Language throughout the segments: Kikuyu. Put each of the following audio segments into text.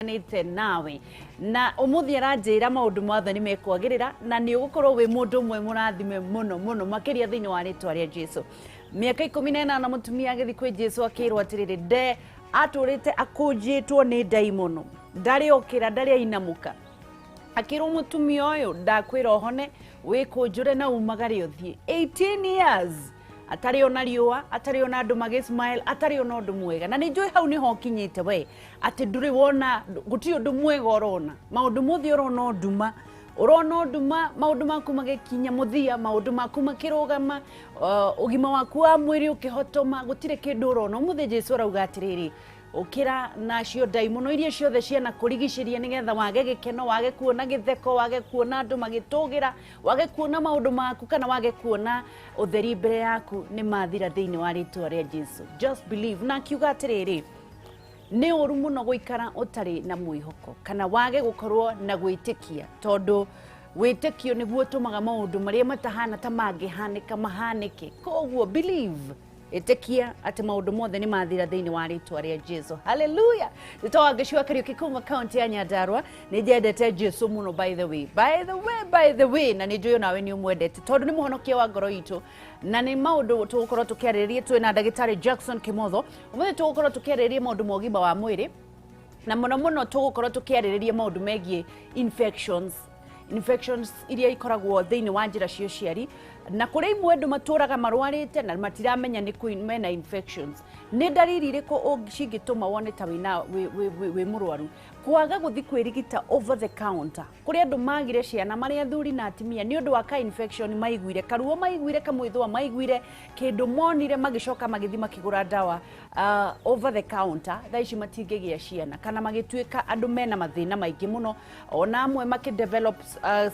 Nĩte nawe na ũmũthĩ aranjĩra maũndũ mothe nĩ mekwagĩrĩra na nĩ ũgũkorwo wĩ mũndũ ũmwe mũrathime mũno mũno makĩria thĩinĩ wa rĩtwa rĩa Jesu. Mĩaka 18 mũtumia agĩthiĩ kwĩ Jesu akĩrwo atĩrĩrĩ, nde atũrĩte akũnjĩtwo nĩ ndaimono, ndarĩ okĩra, ndarĩ ainamũka. Akĩrwo, mũtumia ũyũ, ndakwĩra ũhone, wĩkũnjũre na umagare ũthiĩ. 18 years atarĩ ona riũa, atarĩ ona andũ magĩ smile, atarĩ ona ũndũ mwega. Na nĩ njũĩ hau nĩho ũkinyĩte we, atĩ ndũrĩ wona, gũtirĩ ũndũ mwega ũrona, maũndũ mothe ũrona ũnduma, ũrona ũnduma, maũndũ maku magĩkinya mũthia, maũndũ maku makĩrũgama, ũgima waku wa mwĩrĩ ũkĩhotoma, gũtirĩ kĩndũ ũrona. Ũmũthĩ Jesu arauga atĩrĩrĩ, ũkĩra nacio ndaimono iria ciothe ciana kũrigicĩria nĩgetha wage gĩkeno, wage kuona gĩtheko, wage kuona andũ magĩtũgĩra, wage kuona maũndũ maku, kana wage kuona ũtheri mbere yaku, nĩ mathira thĩinĩ wa rĩtwa rĩa Jesu. Just believe. Na akiuga atĩrĩrĩ, nĩ ũru mũno gũikara ũtarĩ na mwĩhoko kana wage gũkorwo na gwĩtĩkia, tondũ wĩtĩkio nĩguo ũtũmaga maũndũ marĩa matahana ta mangĩhanĩka mahanĩke. Koguo believe, ĩtĩkia atĩ maũndũ mothe nĩ mathira thĩinĩ wa rĩtwa rĩa Jesu. Haleluya! Nĩtwa Wangeci wa Kariũki kuma kaunti ya Nyandarua. Nĩ njendete Jesu mũno, by the way, by the way, by the way, na nĩ njũĩ onawe nĩ ũmwendete tondũ nĩ mũhonokia wa ngoro itũ. Na nĩ maũndũ tũgũkorwo tũkĩarĩrĩria twĩ na ndagĩtarĩ Jackson Kimotho ũmũthĩ. Tũgũkorwo tũkĩarĩrĩria maũndũ ma ũgima wa mwĩrĩ, na mũno mũno tũgũkorwo tũkĩarĩrĩria maũndũ megiĩ infections iria ikoragwo thĩinĩ wa njĩra cia ũciari, na kũrĩ imwe andũ matũraga marwarĩte na matiramenya nĩ kũ mena infections. Nĩ ndariri irĩkũ cingĩtũma wone ta wĩna wĩ mũrwaru? Kwaga gũthiĩ kwĩrigita over the counter, kũrĩ andũ magire ciana marĩ athuri na atumia nĩ ũndũ wa ka infection maiguire, karuo maiguire, kamwĩthũa maiguire, kĩndũ monire, magĩcoka magĩthiĩ makĩgũra ndawa over the counter. Thaa ici matingĩgĩa ciana kana magĩtuĩka andũ mena mathĩna maingĩ mũno, ona amwe makĩdevelop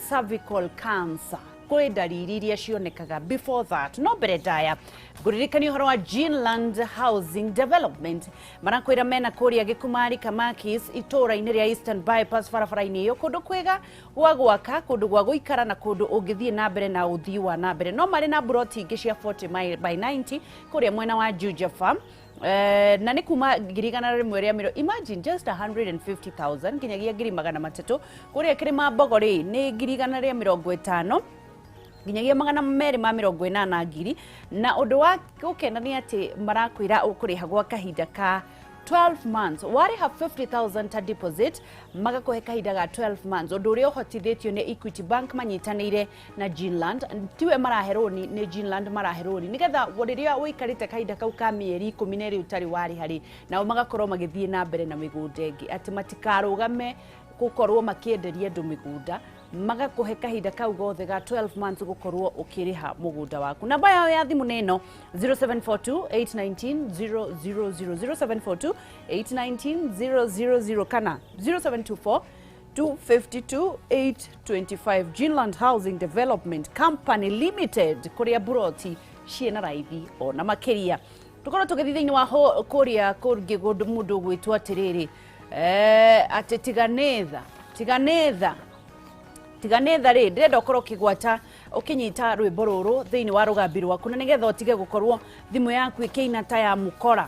cervical cancer. Kũrĩ ndariri iria cionekaga before that. No mbere ndaya ngũririkania ũhoro wa Ginland Housing Development. Marakwĩra mena kũrĩa Gĩkumari Kamakis, itũũra-inĩ rĩa Eastern Bypass, barabara-inĩ ĩyo, kũndũ kwega gwa gwaka, kũndũ gwa gũikara na kũndũ ũngĩthiĩ na mbere na ũthii wa na mbere. No marĩ na mburoti ingĩ cia 40 by 90 kũrĩa mwena wa Juja Farm. Na nĩ kuma 100,000 rĩa mĩro, imagine, just 150,000 nginyagia 300,000. Kũrĩa Kĩrĩma Mbogo rĩ, nĩ 150,000 nginyagia 280,000. Na ũndũ wa gũkena nĩ atĩ marakwĩra ũkũrĩha gwa kahinda ka 12 months. Warĩha 50,000 ta deposit, magakũhe kahinda ga 12 months, ũndũ ũrĩa ũhotithĩtio nĩ Equity Bank manyitanĩire na Ginland. Tiwe marahe rũni, nĩ Ginland marahe rũni, nĩgetha rĩrĩa ũikarĩte kahinda kau ka mĩeri 12 ũtarĩ warĩha rĩ, nao magakorwo magĩthiĩ na mbere na mĩgũnda ĩngĩ, atĩ matikarũgame gũkorwo makĩenderia andũ mĩgũnda. Magakũhe kahinda kau gothe ga 12 months gũkorwo ũkĩrĩha mũgũnda waku. Namba yao ya thimũ nĩ ĩno, 0742 819 000, 0742 819 000 kana 0724 252 825. Ginland Housing Development Company Limited, kũrĩa buroti ciĩna raithi ona makĩria. Tũkorwo tũgĩthiĩ thĩinĩ wa kũrĩa kũngĩ, kũndũ mũndũ ũgwĩtwo atĩrĩrĩ, atĩ tiganĩtha, tiganĩtha, tiganĩtha rĩ, ndĩrenda ũkorwo ũkĩgwata, ũkĩnyita rwĩmbo rũrũ thĩinĩ wa rũgambi rwaku, na nĩgetha ũtige gũkorwo thimũ yaku ĩkĩina ta ya mũkora.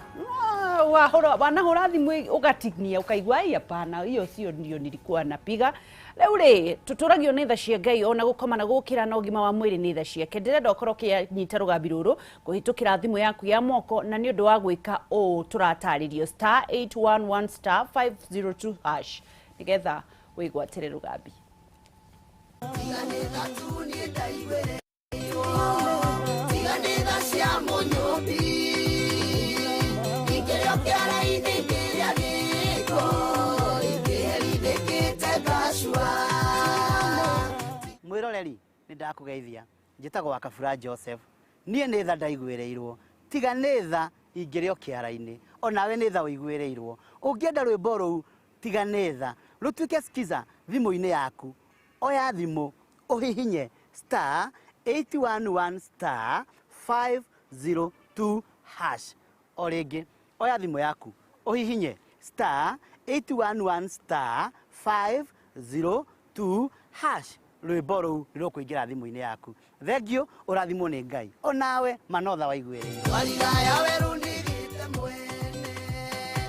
Wahũra, wanahũra thimũ ũgatinia, ũkaigua, "Ai, hapana, hiyo sio ndio nilikuwa napiga." Rĩu rĩ, tũtũragio nĩ tha cia Ngai, ona gũkoma na gũkĩra na ũgima wa mwĩrĩ nĩ tha ciake. Ndĩrenda ũkorwo ũkĩnyita rũgambi rũrũ kũhĩtũkĩra thimũ yaku ya moko, na nĩ ũndũ wa gwĩka ũũ tũratarĩrio, star 811 star 502 hash, nĩgetha wĩgwatĩre rũgambi. Tiganĩtha tu niĩ ndaiguĩrĩirwo, tiganĩtha cia mũnyũmbi, ingĩrĩo kĩara-inĩ, ngĩrĩa gĩko, ingĩherithĩkĩte ngacua. Mwĩroreri, nĩ ndakũgeithia. Njĩtagwo wa Kabura Joseph. Niĩ nĩ tha ndaiguĩrĩirwo, tiga nĩ tha ingĩrĩo kĩara-inĩ. Onawe nĩ tha ũiguĩrĩirwo. Ũngĩenda rwĩmbo rũu tiga nĩ tha rũtuĩke skiza thimũ-inĩ yaku, oya thimũ ũhihinye star 811 star 502 hash. O rĩngĩ, oya thimũ yaku ũhihinye star 811 star 502 hash, rwĩmbo rũu nĩ rũkũingĩra thimũ-inĩ yaku. Thengiũ, ũrathimwo nĩ Ngai. Onawe manotha waiguĩrĩire. Walilaya weru ndigite mwene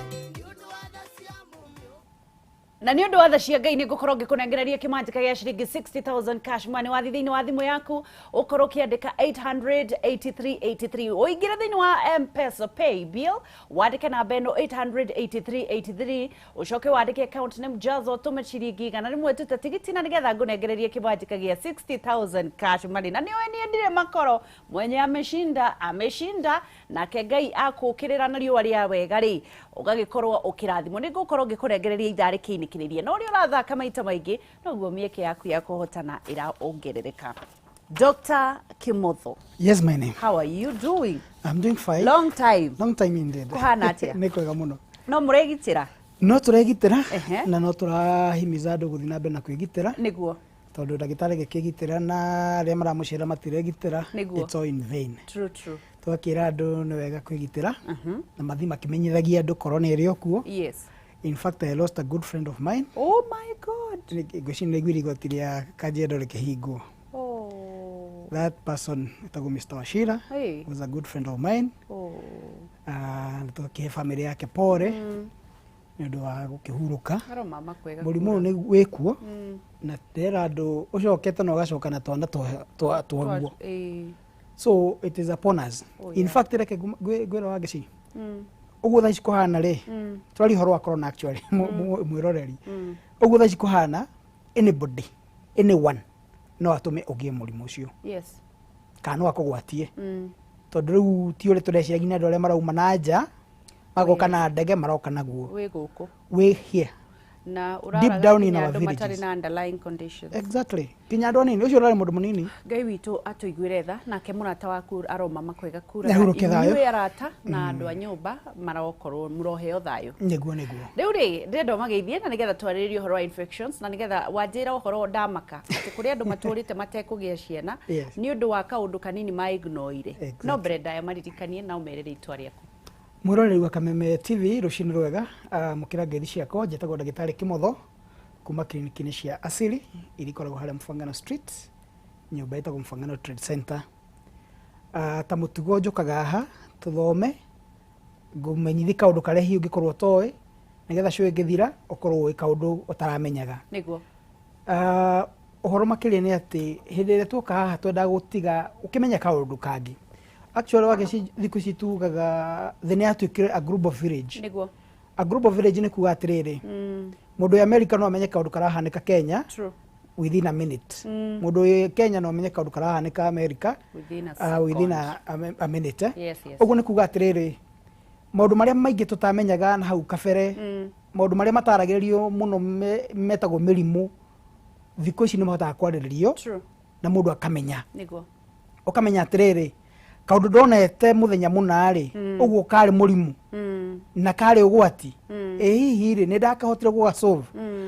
nĩ ũndũ wa tha cia mũnyũmbi. Na nĩ ũndũ wa tha cia Ngai nĩ ngũkorwo ngĩkũnengereria kĩmanjĩka gĩa ciringi 60,000 cash money. Wathi thĩinĩ wa thimũ yaku ũkorwo ũkĩandĩka 88383, ũingĩre thĩinĩ wa M-Pesa pay bill, wandĩke namba ĩno 88383, ũcoke wandĩke account name Jazo, ũtũme ciringi 100 tuta tigiti, na nĩgetha ngũnengererie kĩmanjĩka gĩa 60,000 cash money. Na nĩũĩ niĩ ndirĩ makoro, mwenye ameshinda ameshinda, nake Ngai akũkĩrĩra na riũa rĩa wega rĩ, ũgagĩkorwo ũkĩrathimwo. Nĩ ngũkorwo ngĩkũnengereria ithaa rĩkĩinĩkĩrĩria, na ũrĩa ũrathaka maita maingĩ noguo mĩeke yaku ya kũhotana ĩraongerereka. Dr. Kimotho. Yes, my name. How are you doing? I'm doing fine. Long time. Long time indeed. Kũhana atĩa? Nĩ kwega mũno. No mũregitĩra? No tũregitĩra Ehe. na no tũrahimiza andũ gũthiĩ na mbere na kwĩgitĩra, Nĩguo. tondũ ndagĩtarĩ gĩkĩgitĩra na arĩa maramũcera matiregitĩra, Nĩguo. it's all in vain. True, true. Twakĩra andũ nĩ wega kwĩgitĩra na mathiĩ makĩmenyithagia andũ corona ĩrĩ o kuo. In fact, I lost a good friend of mine. Oh my God. Ngwĩciria nĩ aiguire igoti rĩa Kajiado rĩkĩhingwo. Oh. That person etagwo Mr. Wachira, Hey. was a good friend of mine. Oh. Ah, twakĩhe famĩlĩ yake pore nĩ ũndũ wa gũkĩhurũka. Aro mama kwega. Mũrimũ ũyũ nĩ wĩkuo na ndĩrera andũ ũcokete na ũgacoka na twana twaguo. So it is upon us. Oh, In yeah. fact, reke ngwĩra Wangeci, ũguo thaa ici kũhana rĩ, tũraria ũhoro wa corona actually, mwĩroreri, ũguo thaa ici kũhana, anybody, anyone no atũme ũgĩe mũrimũ ũcio kana no akũgwatie, tondũ rĩu ti ũrĩa tũreciragia nĩ andũ arĩa marauma na nja magoka na ndege maroka naguo. Wĩ gũkũ. Wĩ here. Na Deep down in nginya our andũ matarĩ villages. na underlying conditions. Exactly, nginya andũ anini, ũcio ũrarĩ mũndũ mũnini. Ngai witũ atũiguĩre tha, nake mũrata waku aroma makwega kura. Nĩahurũke thayũ. Inyuĩ arata na andũ a nyũmba marokorwo mũroheo thayũ. Nĩguo. Rĩu rĩ, ndĩrenda ũmageithie na nĩgetha twarĩrĩrie ũhoro wa infections, na nĩgetha wanjĩra ũhoro ndamaka atĩ kũrĩ andũ matũrĩte matekũgĩa ciana nĩ ũndũ wa kaũndũ kanini maignoire. No mbere ndaya maririkanie na ũmerĩre itua rĩaku. Mwĩroreri wa Kameme TV, rũcinĩ rwega. Mũkĩra ngeithi ciakwa, njĩtagwo ndagĩtarĩ Kimotho kuma kiriniki-inĩ cia Asili iria ikoragwo harĩa Mũbangano Street, nyũmba ĩtagwo Mũbangano Trade Center. Ta mũtugo njũkaga haha tũthome, ngũmenyithie kaũndũ karĩa hihi ũngĩkorwo ũtoĩ, nĩgetha show ĩngĩthira ũkorwo ũĩ kaũndũ ũtaramenyaga. Ũhoro makĩria nĩ atĩ hĩndĩ ĩrĩa tuoka haha twendaga gũtiga ũkĩmenya kaũndũ kangĩ. Actually, Wangeci, thikũ ici tugaga thĩ nĩ yatuĩkire a global village. A global village nĩ kuga atĩrĩrĩ, mũndũ wĩ America no amenye kaũndũ karahanĩka Kenya within a minute. Mũndũ wĩ Kenya no amenye kaũndũ karahanĩka America Within a within second. a minute. Yes. Ũguo nĩ kuga atĩrĩrĩ, maũndũ marĩa maingĩ tũtamenyaga na hau kabere, maũndũ marĩa mataragĩrĩrio mũno metagwo mĩrimũ, thikũ ici nĩ mahotaga kwarĩrĩrio na mũndũ akamenya, ũkamenya atĩrĩrĩ, kaũndũ ndonete mũthenya mũna rĩ, ũguo karĩ mũrimũ na karĩ ũgwati, ĩ hihi rĩ, nĩ ndakahotire gũga solve?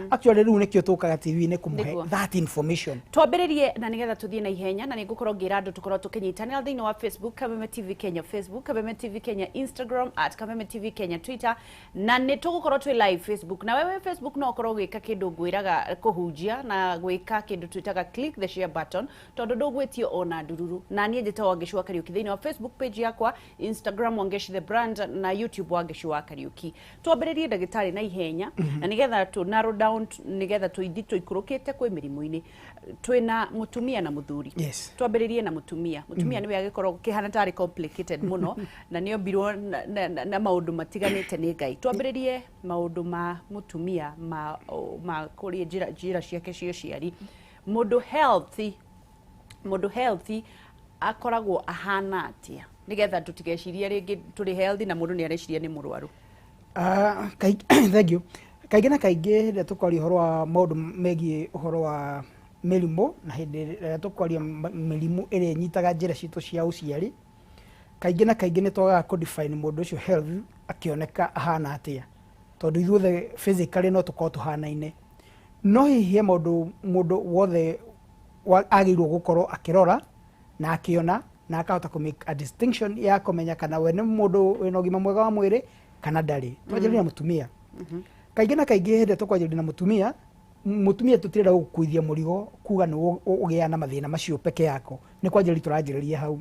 Actually, rĩu nĩkĩo tũkaga TV-inĩ kũmũhe that information. Twambĩrĩrie na nĩgetha tũthiĩ na ihenya, na nĩ ngũkorwo ngĩra andũ tũkorwo tũkĩnyitanĩra thĩinĩ wa Facebook, Kameme TV Kenya Facebook, Kameme TV Kenya Instagram, @KamemeTVKenya Twitter, na nĩ tũgũkorwo twĩ live Facebook. Na wewe Facebook no ũkorwo ũgĩka kĩndũ ngwĩraga kũhunjia na gwĩka kĩndũ twĩtaga click the share button, tondũ ndũgwĩtio ona ndururu. Na niĩ njĩtagwo Wangeshi wa Kariũki thĩinĩ wa Facebook page yakwa, Instagram Wangeshi the brand, na YouTube Wangeshi wa Kariũki. Twambĩrĩrie, ndagĩtarĩ, na ihenya na nĩgetha tũ narrow down, nĩgetha tũithi tũikũrũkĩte kwĩ mĩrimũ-inĩ. Twĩna mũtumia na mũthuri. Twambĩrĩrie na mũtumia. Mũtumia nĩwe agĩkorwo kĩhana tarĩ complicated mũno na nĩ ombirwo na maũndũ matiganĩte nĩ Ngai. Twambĩrĩrie maũndũ ma mũtumia ma kũrĩ njĩra ciake cia ũciari. Mũndũ healthy akoragwo ahana atĩa, nĩgetha tũtigecirie rĩngĩ tũrĩ healthy na mũndũ nĩ areciria nĩ mũrwaru? Thank you. Kaingĩ na kaingĩ hĩndĩ ĩrĩa tũkwaria ũhoro wa maũndũ megiĩ ũhoro wa mĩrimũ, na hĩndĩ ĩrĩa tũkwaria mĩrimũ ĩrĩa ĩnyitaga njĩra citũ cia ũciari, kaingĩ na kaingĩ nĩ twagaga kũ define mũndũ ũcio health akĩoneka ahana atĩa, tondũ ithuothe physically no tũkorwo tũhanaine, no hihi he maũndũ mũndũ wothe agĩrĩirwo gũkorwo akĩrora na akĩona na akahota kũ make a distinction ya kũmenya kana we nĩ mũndũ wĩna ũgima mwega wa mwĩrĩ kana ndarĩ. Twanjĩrĩria na mũtumia. Kaingĩ na kaingĩ hĩndĩ ĩrĩa tũkwanjĩrĩria na mũtumia, mũtumia tũtirenda gũkuithia mũrigo kuga nĩ ũgĩa na mathĩna macio peke yako, nĩ kwanjĩrĩria tũranjĩrĩria hau.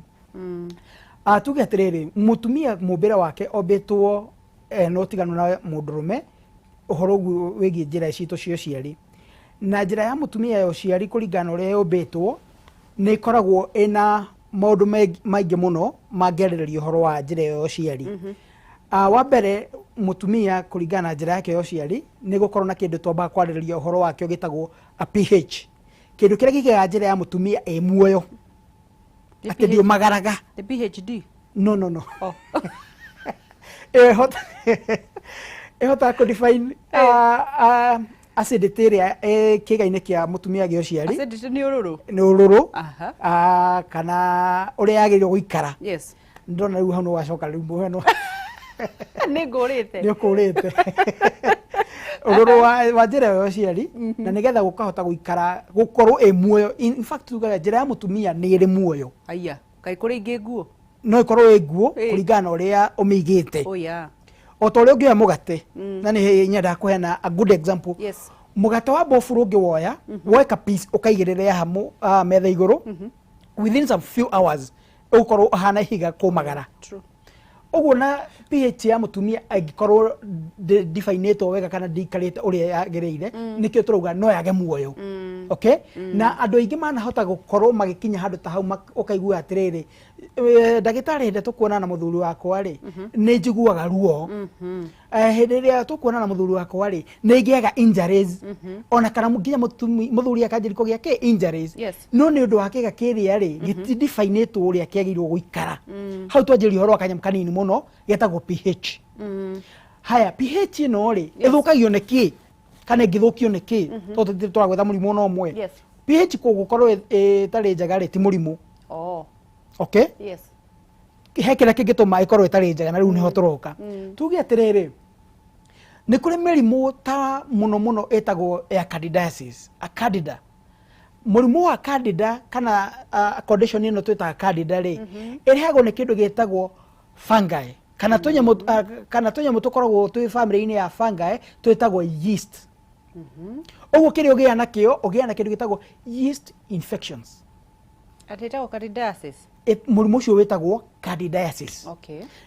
Tuge atĩrĩrĩ, mũtumia mũmbĩre wake ombĩtwo na ũtiganu na mũndũrũme. Ũhoro ũguo wĩgiĩ njĩra citũ cia ũciari, na njĩra ya mũtumia ya ũciari kũringana na ũrĩa yũmbĩtwo, nĩ ĩkoragwo ĩna maũndũ maingĩ mũno mangĩarĩrĩria ũhoro wa njĩra ĩyo ya ũciari. Wa mbere, mũtumia kũringana na njĩra yake ya ũciari nĩ gũkorwo na kĩndũ twambaga kwarĩrĩria ũhoro wakĩo gĩtagwo a pH, kĩndũ kĩrĩa kĩigaga njĩra ya mũtumia ĩ muoyo. The Atĩ PH ndiũmagaraga. The PhD. No, no, no. Oh. Ĩhotaga kũ define acidity ĩrĩa ĩ kĩĩga-inĩ kĩa mũtumia gĩa ũciari. Acidity nĩ ũrũrũ. Nĩ ũrũrũ. Aha. Kana ũrĩa yagĩrĩirwo gũikara. Ndona rĩu hau nĩ wacoka rĩu mũheno. Nĩ ngũrĩte. Nĩ ũkũrĩte ũrũrũ wa njĩra ĩyo ya ũciari, na nĩgetha gũkahota gũikara gũkorwo ĩ muoyo. In fact, tugaga njĩra ya mũtumia nĩ ĩrĩ muoyo. Aya, kaĩ kũrĩ ingĩ nguo? No ĩkorwo ĩ nguo Ĩ. kũringana na ũrĩa ũmĩigĩte. Oh yeah. O ta ũrĩa ũngĩoya mũgate, na nĩ nyendaga kũheana a good example. Mũgate wa mbofuru ũngĩwoya, woe ka piece ũkaigĩrĩre haha metha igũrũ, within some few hours ũgũkorwo ũhana ihiga kũmagara. True. Ũguo na pH ya mũtumia angĩkorwo ndĩdefinĩtwo wega kana ndĩikarĩte ũrĩa yagĩrĩire, nĩkĩo tũrauga no yage muoyo. Okay? Na andũ aingĩ manahota gũkorwo magĩkinya handũ ta hau, ũkaigua atĩrĩrĩ, ndagĩtarĩ, hĩndĩ tũkuonana na mũthuri wakwa rĩ, nĩ njiguaga ruo. Hĩndĩ ĩrĩa tũkuonana na mũthuri wakwa rĩ, nĩ ngĩaga injuries, ona kana nginya mũthuri akanjĩria kũgĩa kĩ injuries. No nĩ ũndũ wa kĩga kĩrĩa rĩ, gĩtidefinĩtwo ũrĩa kĩagĩrĩirwo gũikara. Hau twanjĩrĩria ũhoro wa kanyamũ kanini mũno getagwo pH. Haya, pH ĩno rĩ, ĩthũkagio nĩ kĩ kana ĩngĩthũkio nĩ kĩ? Tondũ tũtirĩ tũragwetha mũrimũ ona ũmwe. pH gũkorwo ĩtarĩ njega rĩ, ti mũrimũ. Oh. Okay? Yes. He kĩrĩa kĩngĩtũma ĩkorwo ĩtarĩ njega, na rĩu nĩho tũroka. Tuge atĩrĩrĩ, nĩ kũrĩ mĩrimũ ta mũno mũno ĩtagwo ya candidiasis, a candida. Mũrimũ wa candida kana condition ĩno twĩtaga candida rĩ, ĩrehagwo nĩ kĩndũ gĩtagwo fungi kana tũnyamũ, kana tũnyamũ tũkoragwo twĩ family-inĩ ya fungi twĩtagwo yeast. Ũguo kĩrĩa ũgĩaga nakĩo, ũgĩaga na kĩndũ gĩtagwo yeast infections. Atĩ ĩtagwo candidiasis. Mũrimũ ũcio wĩtagwo candidiasis.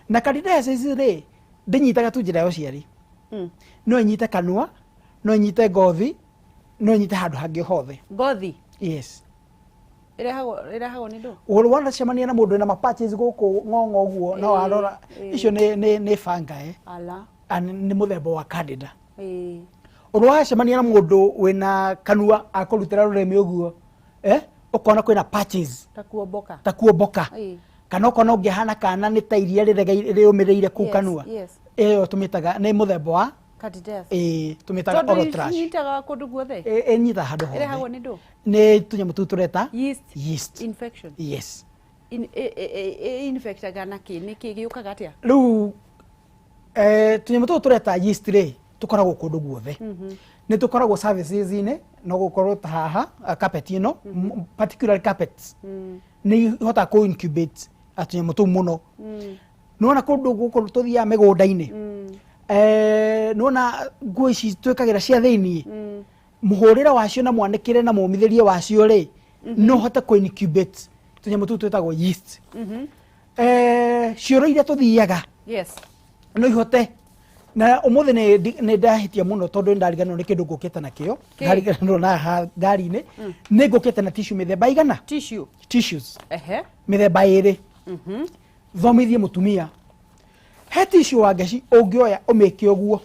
Na candidiasis rĩ, ndĩnyitaga tu njĩra ya ũciari. No ĩnyite kanua, no ĩnyite ngothi, no ĩnyite handũ hangĩ hothe. Ngothi? Yes. Ĩrehagwo nĩ ndũ? Ũhoro wanacemania na mũndũ wĩna ma patches gũkũ ng'ong'o ũguo, no warora, icio nĩ fungi. Ala. Nĩ mũthemba wa candida. Ũrĩa wacemania na mũndũ wĩna kanua akũrutĩra rũrĩmĩ ũguo, ũkona kwĩna patches. Ta kuomboka. Ta kuomboka. Kana ũkona ũngĩhana kana nĩ ta iria rĩũmĩrĩire kũu kanua. Ĩyo tũmĩtaga nĩ mũthemba wa Candidiasis. Ĩĩ, tũmĩtaga Tondũ oral thrush. inyitaga kũndũ guothe? Ĩnyitaga handũ hothe. Ĩrehagwo nĩ ndũ? Nĩ tũnyamũ tũu tũreta Yeast. Yeast. Infection. Yes. Infectaga na kĩ? Nĩ kĩ gĩũkaga atĩa? Rĩu, tũnyamũ tũtũ tũreta yeast rĩ, tũkoragwo kũndũ guothe. Nĩ tũkoragwo surfaces-inĩ, no gũkorwo ta haha, carpet ĩno, particularly carpets. Nĩ ihotaga kũ incubate tũnyamũ tũu mũno. Nĩwona kũndũ gũkũ tũthiaga mĩgũnda-inĩ? Nĩwona nguo ici twĩkagĩra cia thĩiniĩ? Mũhũrĩre wacio na mwanĩkĩre na mũmithĩrie wacio rĩ, no ũhote kũ incubate tũnyamũ tũu twĩtagwo yeast. Cioro iria tũthiaga, no ihote. Na ũmũthĩ nĩ ndahĩtia mũno tondũ nĩ ndariganĩrwo nĩ kĩndũ ngũkĩte nakĩo. Kĩ? Ndariganĩrwo na haha ngari-inĩ. Nĩ ngũkĩte na tissue mĩthemba igana? Tissue. Tissues. Mĩthemba ĩrĩ. Thomithie mũtumia. He tissue wa ngeci ũngĩoya ũmĩke ũguo.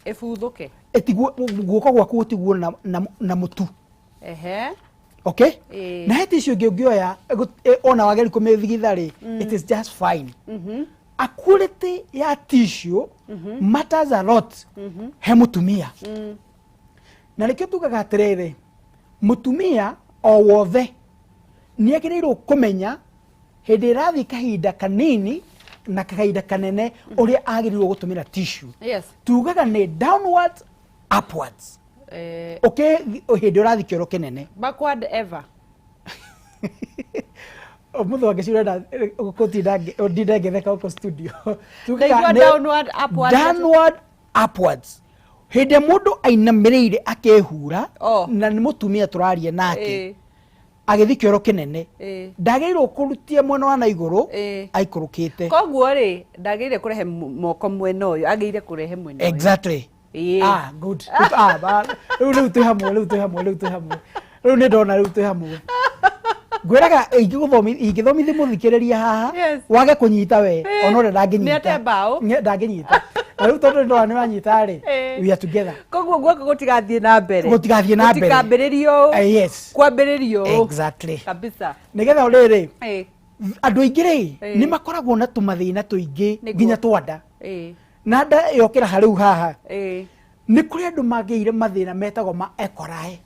Ĩbuthũke. Ĩtigwo, guoko gwaku gũtigwo na mũtu. Okay? Na he tissue ĩngĩ ũngĩoya, ona wageri kũmĩthigitha rĩ, it is just fine. A quality ya tissue matters a lot he mũtumia. Na nĩkĩo tugaga atĩrĩrĩ, mũtumia o wothe nĩ agĩrĩirwo kũmenya hĩndĩ ĩrathiĩ kahinda kanini na kahinda kanene ũrĩa agĩrĩirwo gũtũmĩra tissue. Tugaga nĩ downwards, upwards. Okay, hĩndĩ ũrathiĩ kĩoro kĩnene. Backward ever. Ũmũthĩ wa ngeci ũrenda gũtinda ndinde ngĩtheka gũkũ studio. Tugaga Ndaigua nĩ downward, upwards. Downward, upwards. Hĩndĩ ĩrĩa mũndũ ainamĩrĩire akĩhura, Oh. na nĩ mũtumia tũraria nake, agĩthiĩ kĩoro kĩnene, ndagĩrĩirwo kũrutia mwena wa na igũrũ, aikũrũkĩte. Koguo rĩ, ndagĩrĩire kũrehe moko mwena ũyũ, agĩrĩire kũrehe mwena ũyũ. Exactly. Ĩĩ. Ah, good. Ah, rĩu twĩ hamwe, rĩu twĩ hamwe, rĩu twĩ hamwe, rĩu nĩ ndona rĩu twĩ hamwe. Ngwĩraga ingĩthomithia mũthikĩrĩria haha wage kũnyita we, ona ũrĩa ndangĩnyita. Nĩ ate mbaũ. Ndangĩnyita. Na rĩu tondũ ndona nĩ wanyita rĩ, we are together. Koguo guoko gũtigathiĩ na mbere. Gũtigathiĩ na mbere. Gũtikambĩrĩrio ũũ. Yes. Kwambĩrĩrio ũũ. Exactly. Kabisa. Nĩgetha rĩrĩ, andũ aingĩ rĩ, nĩ makoragwo na tũmathĩna tũingĩ nginya twa nda. Na nda yokĩra harĩu haha, nĩ kũrĩ andũ magĩire mathĩna metagwo ma ekorae.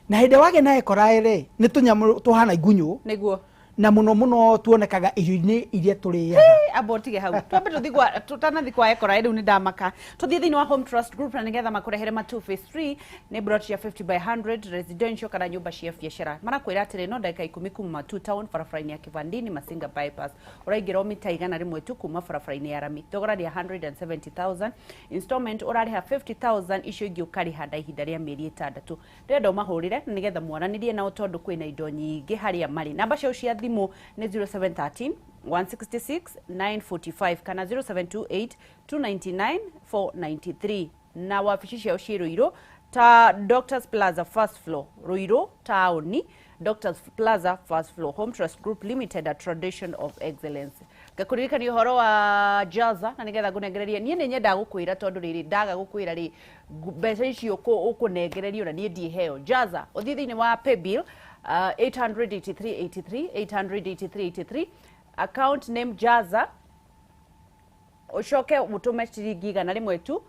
Na hĩndĩ wagĩa na ekorae rĩ, nĩ tũnyamũ tũhana igunyũ. Nĩguo. Na mũno mũno tuonekaga irio-inĩ iria tũrĩaga. Amba ũtige hau, twambe tũthiĩ kwa, tũtanathiĩ kwa ekora rĩu nĩ ndamaka, tũthiĩ thĩinĩ wa Home Trust Group na nĩgetha makũrehere Matu Phase 3. Nĩ plot cia 50 by 100 residential kana nyũmba cia biacara. Marakwĩra atĩrĩ, no ndagĩka 10 kuma Matu Town, barabara-inĩ ya Kivandini Masinga Bypass. Ũraingĩra o mita 100 tu kuma barabara-inĩ ya rami. Thogora nĩ 170,000, installment ũrarĩha 50,000, icio ingĩ ũkarĩha na ihinda rĩa mĩeri 6. Ndĩrenda ũmahũrĩre nĩgetha mwaranĩrie nao tondũ kwĩna indo nyingĩ harĩa marĩ. Namba ciao cia thimũ nĩ 0713 166 945 kana 0728 299 493, na wabici ciao ciĩ Ruiru ta Doctors Plaza, first floor, Ruiru taũni, Doctors Plaza, first floor. Home Trust Group Limited, a tradition of excellence. Ngakũririkania ũhoro wa Jaza na nĩgetha ngũnengererie. Niĩ nĩ nyendaga gũkwĩra tondũ rĩrĩ ndaga gũkwĩra rĩ, mbeca icio ũkũnengererio na niĩ ndiheo. Jaza ũthiĩ thĩinĩ wa paybill 88383 88383, account name Jaza, ũcoke ũtũme ciringi 100 tu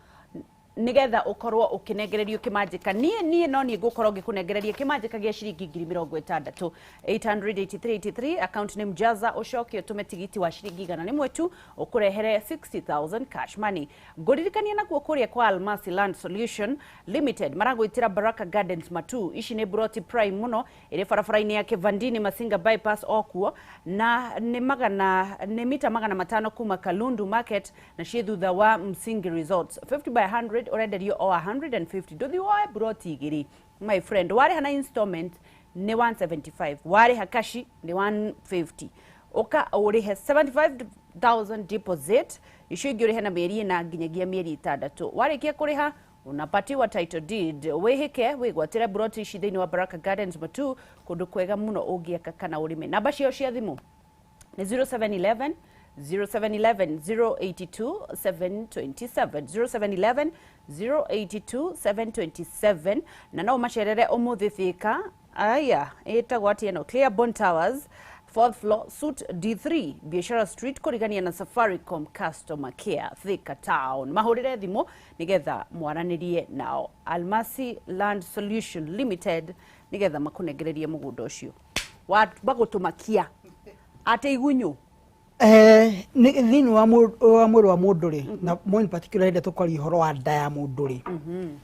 nigetha ukorwo ukinengererio kimanjika. Niĩ no niĩ ngũkorwo ngĩkũnengereria kĩmanjĩka gĩa ciringi 60,000. 88383, account name Jaza, ũcoke ũtũme tigiti wa ciringi 100 tu ũkũrehere 60,000 cash money. Ngũririkania nakuo kũrĩa kwa Almasi Land Solution Limited maragwĩtĩra Baraka Gardens Matu. Ici nĩ broti prime mũno ĩrĩ barabara-inĩ ya Kivandini Masinga Bypass okuo, na nĩ magana nĩ mita 500 kuma Kalundu Market na ciĩ thutha wa Msingi Resorts. 50 by 100 ũrenderio o 150. Ndũthi woe broti igĩrĩ, my friend. Warĩha na installment nĩ 175, warĩha kashi nĩ 150. Ũka ũrĩhe 75,000 deposit, icio ingĩ ũrĩhe na mĩeri 4 nginyagia mĩeri 6. Warĩkia kũrĩha unapatiwa title deed. Wĩhĩke wĩgwatĩre broti ici thĩinĩ wa Baraka Gardens Matu, kũndũ kwega mũno ũngĩaka kana ũrĩme. Namba ciao cia thimũ nĩ 0711 0711 082 727, 0711 082 727, na no macerere ũmũthĩ Thika. Aya ĩtagwo atĩ ĩno Clearbond Towers, fourth floor, suite D3, Biashara Street, kũrigania na Safaricom customer care, Thika Town. Mahũrĩre thimũ nĩgetha mwaranĩrie nao, Almasi Land Solution Limited, nĩgetha makũnengererie mũgũnda ũcio bagũtũmakia atĩ igunyũ. Thĩinĩ wa mwĩrĩ wa mũndũ rĩ, na more in particular hĩndĩ ĩrĩa tũkwaria ũhoro wa nda ya mũndũ rĩ,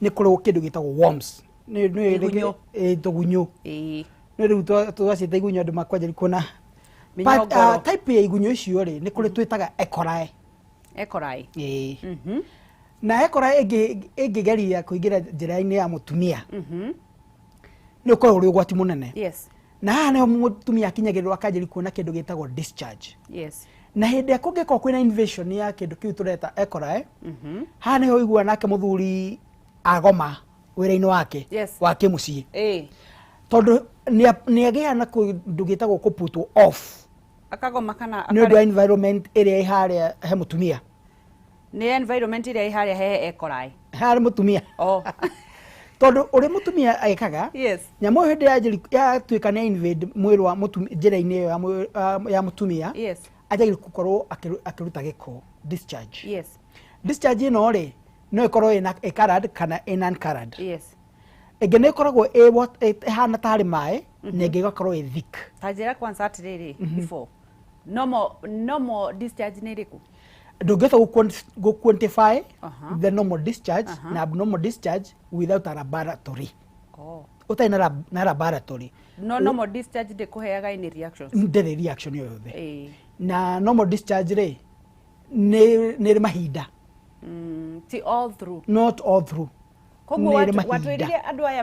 nĩ kũrĩ kĩndũ gĩtagwo worms. Igunyũ. Tũgunyũ. Nĩ rĩu twaciĩta igunyũ andũ makwanjĩrĩria kuona. Mĩnyongoro. Type ya igunyũ icio rĩ, nĩ kũrĩ twĩtaga ekorae. Ekorae. Ĩĩ. Na ekorae ĩngĩgeria kũingĩra njĩra-inĩ ya mũtumia, nĩ ũkoragwo ũrĩ ũgwati mũnene. Na haha nĩho mũtumia akinyagĩrĩrwo akanjĩrĩria kuona kĩndũ gĩtagwo discharge. Na hĩndĩ ĩrĩa kũngĩkorwo kwĩna invasion ya kĩndũ kĩu tũreta ekorae, haha nĩho ũiguaga nake mũthuri agoma wĩra-inĩ wake wa kĩmũciĩ. Tondũ nĩ agĩa na kĩndũ gĩtagwo kũputwo off. Akagoma kana nĩ ũndũ wa environment ĩrĩa ĩ harĩa he mũtumia. Nĩ environment ĩrĩa ĩ harĩa he ekorae. Harĩ mũtumia. Tondũ ũrĩa mũtumia ekaga, nyamũ ĩyo hĩndĩ yatuĩka nĩ invade mwĩrĩ wa mũtumia, njĩra-inĩ ĩyo ya mũtumia, anjagia gũkorwo akĩruta gĩko, discharge. Discharge ĩno rĩ, no ĩkorwo ĩna ĩ colored kana ĩ non colored. Ĩngĩ nĩ ĩkoragwo ĩ ĩhana tarĩ maĩ, na ĩngĩ ĩgakorwo ĩ thick. Ta njĩra kwanza atĩrĩrĩ, before normal discharge nĩ ĩrĩkũ? Ndũngĩhota gũ quantify the normal discharge na abnormal discharge without a laboratory. Ũtarĩ na laboratory. No normal discharge ndĩkũheaga any reactions? Ndĩrĩ reaction o yothe. Na normal discharge rĩ, nĩ ĩrĩ mahinda. Ti all through. Not all through. Koguo Nĩ ĩrĩ mahinda. Watwĩrire andũ aya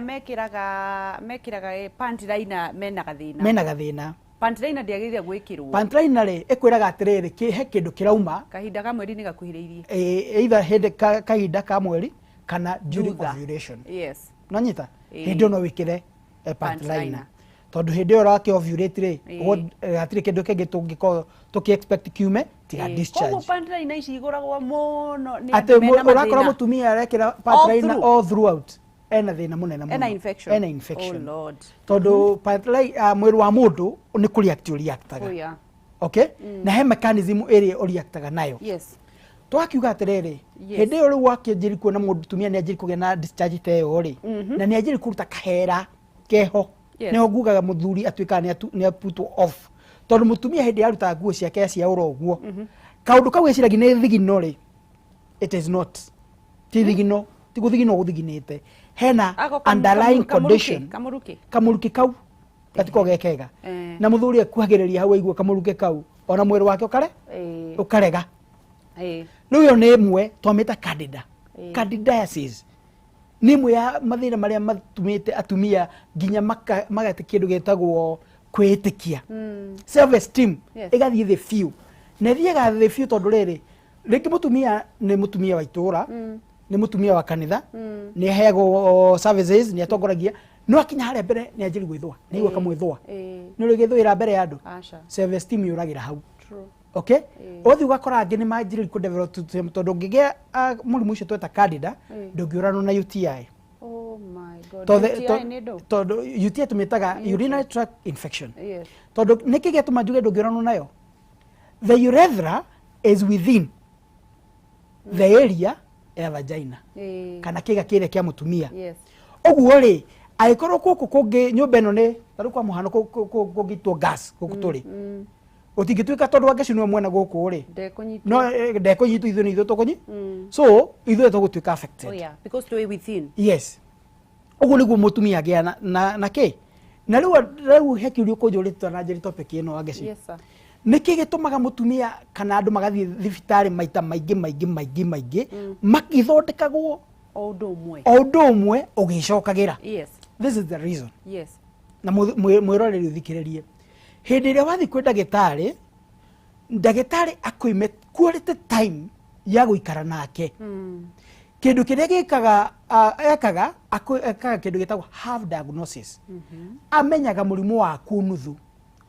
mekĩraga pant liner mena gathĩna. Mena gathĩna. Pant liner ndĩagĩrĩire gwĩkĩrwo. Pant liner rĩ, ĩkwĩraga atĩrĩrĩ, he kĩndũ kĩrauma. Kahinda ka mweri nĩ gakuhĩrĩirie. Either hĩndĩ kahinda ka mweri Kana during Thutha. ovulation. Nonyita? Hĩndĩ ĩyo no wĩkĩre pant Pant liner, liner. tondũ hĩndĩ ĩyo ũrakĩ ovulate rĩ, Ĩĩ. hatirĩ kĩndũ kĩngĩ tũngĩkorwo tũkĩ expect kiume tiga Koguo discharge. pant liner ici igũragwo mũno nĩ Atĩ andũ mena ũrakora mathĩna. mũtumia arekĩra pant All liner through. all throughout, ena thĩna mũnene mũno. Ena infection. Ena infection. Oh Lord. Tondũ pant mwĩrĩ wa mũndũ nĩ kũreact ũreactaga. Oh yeah. Okay, na he mechanism ĩrĩa ũreactaga nayo. Twakiuga atĩrĩrĩ, hĩndĩ ĩyo rĩu wakĩanjĩri kuona mũtumia nĩ anjĩri kũgĩa na discharge ta ĩyo rĩ, na nĩ anjĩri kũruta kahera keho, nĩho ngugaga mũthuri atuĩkaga nĩ aputwo off, tondũ mũtumia hĩndĩ yarutaga nguo ciake cia ũro ũguo, kaũndũ kau eciragia nĩ thigino rĩ, it is not, ti thigino, ti gũthigino gũthiginĩte, hena Ako underlying condition. Kamũrukĩ. Kamũrukĩ kau gatiko gekega. Na mũthuri akuhagĩrĩria hau aigua kamũrukĩ kau, ona mwĩrĩ wake ũkare ũkarega. Rĩu ĩyo nĩ ĩmwe twamĩta candida. Candidiasis nĩ ĩmwe ya mathĩna marĩa matũmĩte atumia nginya magate kĩndũ gĩtagwo kwĩĩtĩkia, self esteem. Ĩgathiĩ thĩ biũ, na ĩthiaga thĩ biũ tondũ rĩrĩ, rĩngĩ mũtumia nĩ mũtumia wa itũũra, nĩ mũtumia wa kanitha, nĩ aheagwo services, nĩ atongoragia, no akinya harĩa mbere nĩ anjĩri gwĩthũa, nĩ aigua kamwĩthũa. Nĩ ũrĩ gĩthũĩra mbere ya andũ? Aca. Self esteem yũragĩra hau. True. Okay, ũthiĩ ũgakora angĩ nĩ manjĩrĩria kũ develop tondũ ũngĩgĩa mũrimũ ũcio tweta candida, ndũngĩũranwo na UTI. Oh my God. Tondũ UTI nĩ ndũ? Tondũ UTI tũmĩtaga urinary tract infection. Tondũ nĩkĩ gĩatũma njuge ndũngĩũranwo nayo? The urethra is within the area ya vagina, kana kĩga kĩrĩa kĩa mũtumia. Ũguo rĩ, angĩkorwo gũkũ kũngĩ nyũmba ĩno nĩ tarĩu kwa mũhano kũngĩitwo gas gũkũ tũrĩ, gũtingĩtuĩka tondũ Wangeci nĩwe mwena gũkũ rĩ, Ndekũnyitwo. No ndekũnyitwo, ithuĩ nĩ ithuĩ tũkũnyi so ithuĩ tũgũtuĩka affected. Oh yeah, because twĩ within. Yes, ũguo nĩguo mũtumia agĩa na kĩ na rĩu he kĩũria ũkũnjũrĩte na njĩrĩ topic ĩno, Wangeci. Yes sir. Nĩkĩ gĩtũmaga mũtumia kana andũ magathiĩ thibitarĩ maita maingĩ maingĩ maingĩ maingĩ magĩthondekagwo O ũndũ ũmwe. o ũndũ ũmwe ũgĩcokagĩra? This is the reason. Na mwĩroreri ũthikĩrĩrie, hĩndĩ ĩrĩa wathiĩ kwĩ ndagĩtarĩ, ndagĩtarĩ akũime quality time ya gũikara nake. Kĩndũ kĩrĩa gĩkaga ekaga ekaga kĩndũ gĩtagwo half diagnosis. Amenyaga mũrimũ waku nuthu.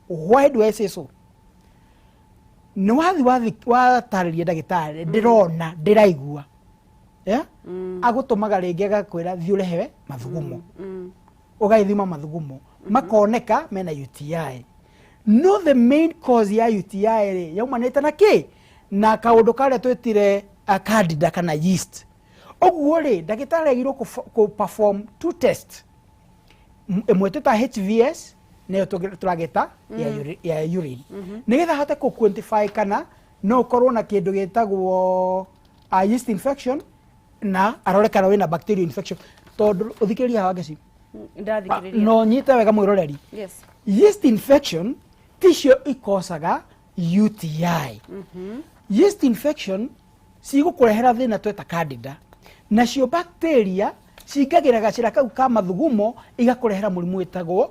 Why do I say so? Nĩ wathi watarĩria ndagĩtarĩ ndĩrona ndĩraigua, yeah? Agũtũmaga rĩngĩ agakwĩra thiĩ ũrehewe mathugumo. Ũgagĩthima mathugumo makoneka mena UTI, no the main cause ya UTI rĩ yaumanĩte na kĩ? Na kaũndũ karĩa twĩtire candida kana yeast. Ũguo rĩ, ndagĩtarĩ agĩrĩirwo kũ perform two test. Ĩmwe twĩta HVS, nĩyo tũragĩta ya urine, nĩgetha ahote kũ quantify kana no ũkorwo na kĩndũ gĩtagwo yeast infection, na arore kana wĩna bacterial infection. Tondũ ũthikĩrĩria haha, Wangeci. Ndathikĩrĩria. No nyite wega mwĩroreri. Yeast infection ticio ikocaga UTI. Yeast infection cigũkũrehera thĩna tweta candida, nacio bacteria cingagĩra gacĩra kau ka mathugumo igakũrehera mũrimũ wĩtagwo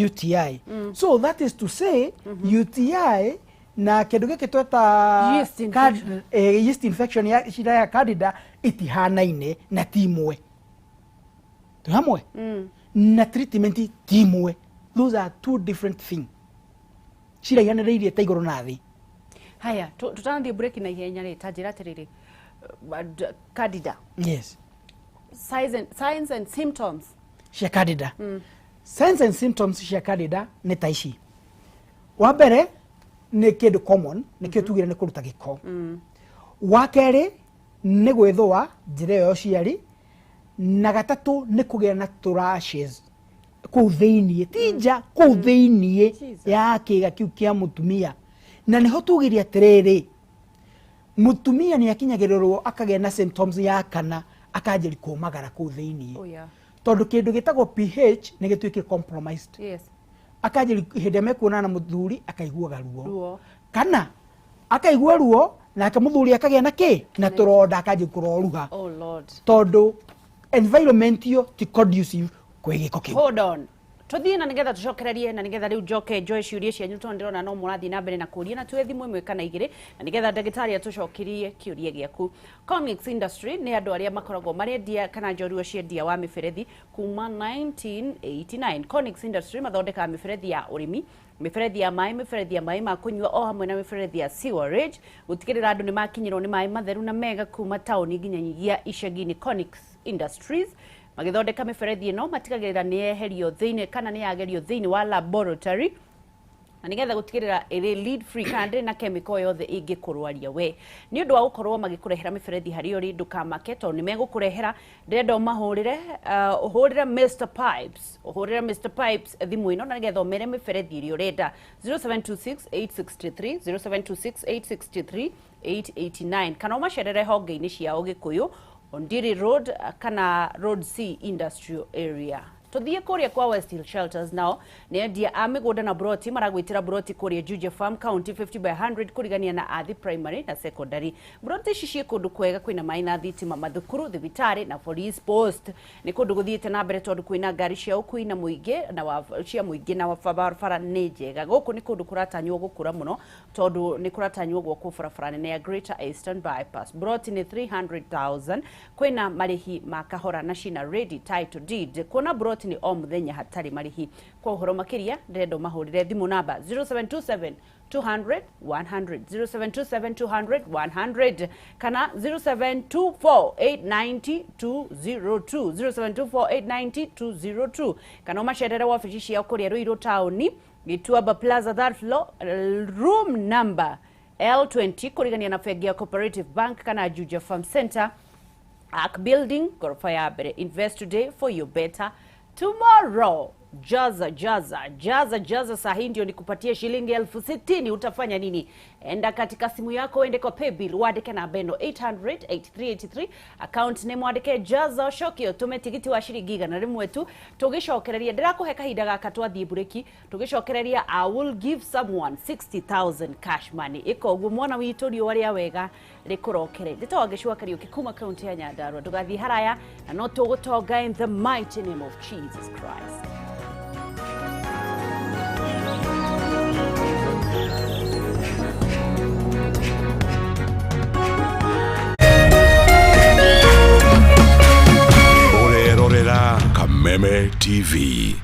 UTI. So that is to say, UTI na kĩndũ gĩkĩ tweta Yeast infection. Yeast infection ya cira ya candida itihanaine na ti imwe. Twĩ hamwe? Na treatment ti imwe. Those are two different thing, ciraihanĩrĩirie ta igũrũ na thĩ. Haya, tũtanathiĩ break na ihenya rĩ, ta njĩra atĩrĩrĩ, candida, signs and symptoms. Cia candida, signs and symptoms cia candida nĩ ta ici. Wa mbere nĩ kĩndũ common, nĩkĩo tugire nĩ kũruta gĩko. Wa kerĩ nĩ gwĩthũa njĩra ĩyo ya ũciari, na gatatũ nĩ kũgĩa na tũrashes kũu thĩiniĩ, ti nja, kũu thĩiniĩ Jesus. ya kĩga kĩu kĩa mũtumia. Na nĩho tugire atĩrĩrĩ, mũtumia nĩ akinyagĩrĩrwo akagĩa na symptoms ya kana akanjĩri kũmagara kũu thĩiniĩ, tondũ kĩndũ gĩtagwo pH nĩ gĩtuĩkire compromised. Akanjĩri hĩndĩ ĩrĩa mekuonana na mũthuri akaiguaga ruo. Ruo. Kana akaigua ruo nake mũthuri akagĩa na kĩ na tũronda, akanjĩ kũroruha. Oh Lord. Tondũ environment iyo ti conducive kwĩ gĩko kĩu. Hold on. Tuthiĩ na nĩgetha tũcokererie na nĩgetha rĩu njoke njoe ciũria cianyu tondũ ndĩrona no mũrathiĩ na mbere na kũria na tuoe thimũ ĩmwe kana igĩrĩ na nĩgetha ndagĩtarĩ atũcokerie kĩũria gĩaku. Comics Industry nĩ andũ arĩa makoragwo marendia kana njorua ciendia wa mĩberethi kuma 1989. Comics Industry mathondekaga mĩberethi ya ũrĩmi, mĩberethi ya maĩ, mĩberethi ya maĩ ma kũnyua o hamwe na mĩberethi ya sewerage gũtigĩrĩra andũ nĩ makinyĩrwo nĩ maĩ matheru na mega kuma taũni nginyagia icagi-inĩ. Comics Industries magĩthondeka mĩberethi ĩno matigagĩrĩra nĩ yeherio thĩinĩ kana nĩ yagerio thĩinĩ wa laboratory na nĩgetha gũtigĩrĩra ĩrĩ lead free kana ndĩrĩ na chemical yothe ĩngĩkũrwaria we. Nĩ ũndũ wa gũkorwo magĩkũrehera mĩberethi harĩa ũrĩ, ndũkamake tondũ nĩ megũkũrehera. Ndĩrenda ũmahũrĩre, ũhũrĩre Mr Pipes, ũhũrĩre Mr Pipes thimũ ĩno na nĩgetha ũmere mĩberethi ĩrĩa ũrenda 0726 863 0726 863 889 kana ũmacerere honge-inĩ ciao Gĩkũyũ, Ondiri Road kana Road C Industrial Area. Tuthiĩ kũrĩa kwa West Hill Shelters, nao nĩ endia a mĩgũnda na broti maragwĩtĩra broti kũrĩa Juja Farm County 50 by 100 kũrigania na Athi Primary na Secondary. Broti ici ciĩ kũndũ kwega kwĩna maĩ na thitima, mathukuru, thibitarĩ na police post. Nĩ kũndũ gũthiĩte na mbere tondũ kwĩna ngari cia ũkui na mũingĩ na cia mũingĩ na barabara nĩ njega. Gũkũ nĩ kũndũ kũratanywo gũkũra mũno tondũ nĩ kũratanywo gwakwo barabara nene ya Greater Eastern Bypass. Broti nĩ 300,000, kwĩna marĩhi ma kahora na cina ready title deed. Kuona broti nĩ o mũthenya hatarĩ marĩhi. Kwa ũhoro makĩria ndĩrenda ũmahũrĩre thimũ namba 0727 200 100 0727 200 100 kana 0724 890 202 0724 890 202 kana ũmacerere wabici ciao kũrĩa Ruiru taũni, Gĩtuamba Plaza, third floor, room number L20 kũrigania na bengi ya Cooperative Bank kana Juja Farm Center, Ark Building, ghorofa ya mbere. Invest today for your better tomorrow. Jaza jaza jaza jaza, saa hii ndio nikupatie shilingi 60,000. Utafanya nini? Enda katika simu yako, uende kwa paybill, wandike namba ĩno 800 8383, account name wandike Jaza Ũcokio, tume tigiti wa shilingi 100 tu. Tũgĩcokereria, ndĩrakũhe kahinda gaka twathiĩ bureki, tũgĩcokereria I will give someone 60,000 cash money. Ĩka ũguo mwana witũ, riũa rĩa wega rĩkũrokere. Njĩtagwo Gĩcua Kariũki kuma kaunti ya Nyandarua. Ndũgathiĩ haraya na no tũgũtonga in the mighty name of Jesus Christ. Ũrerorera Kameme TV.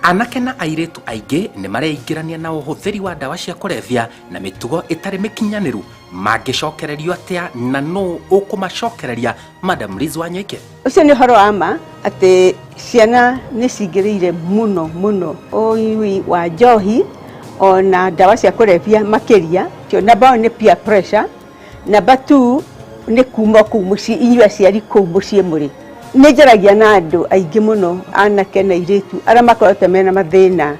Anake na airĩtu aingĩ nĩ mareingĩrania na ũhũthĩri wa ndawa cia kũrebia na mĩtugo ĩtarĩ mĩkinyanĩru. Mangĩcokererio atĩa na nũ ũkũmacokereria? Madam Liz Wanyoike. Ũcio nĩ ũhoro wa ma atĩ ciana nĩ cingĩrĩire mũno mũno ũnyui wa njohi ona ndawa cia kũrebia makĩria. Namba one nĩ peer pressure, namba two nĩ kuma kũu mũciĩ, inyuĩ aciari kũu mũciĩ mũrĩ. Nĩ njaragia na andũ aingĩ mũno, anake na airĩtu arĩa makoretwo mena mathĩna.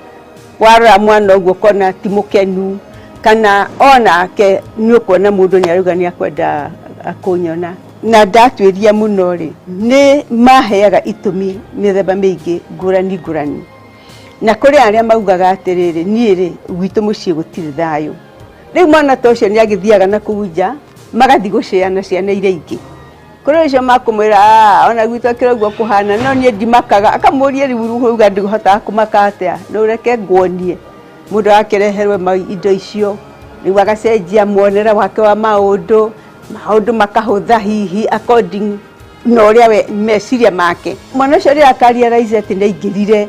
Warora mwana ũguo ũkona ti mũkenu, kana onake nĩ ũkuona mũndũ nĩ arauga nĩ akwenda kũnyona. Na ndatuĩria mũno rĩ, nĩ maheaga itũmi mĩthemba mĩingĩ ngũrani ngũrani. Na kũrĩ arĩa maugaga atĩrĩrĩ, niĩ rĩ gwitũ mũciĩ gũtirĩ thayũ. Rĩu mwana ta ũcio nĩ agĩthiaga na kũu nja, magathiĩ gũceana ciana iria ingĩ. Kũrĩ ũcio makũmwĩra, ona gwitũ akĩra ũguo kũhana, no niĩ ndimakaga. Akamũria rĩu uga ndĩhotaga kũmaka atĩa, no ũreke nguonie. Mũndũ akĩreherwo indo icio, rĩu agacenjia muonere wake wa maũndũ, maũndũ makahũtha hihi according na ũrĩa we meciria make. Mwana ũcio rĩrĩa akarealize atĩ nĩ aingĩrire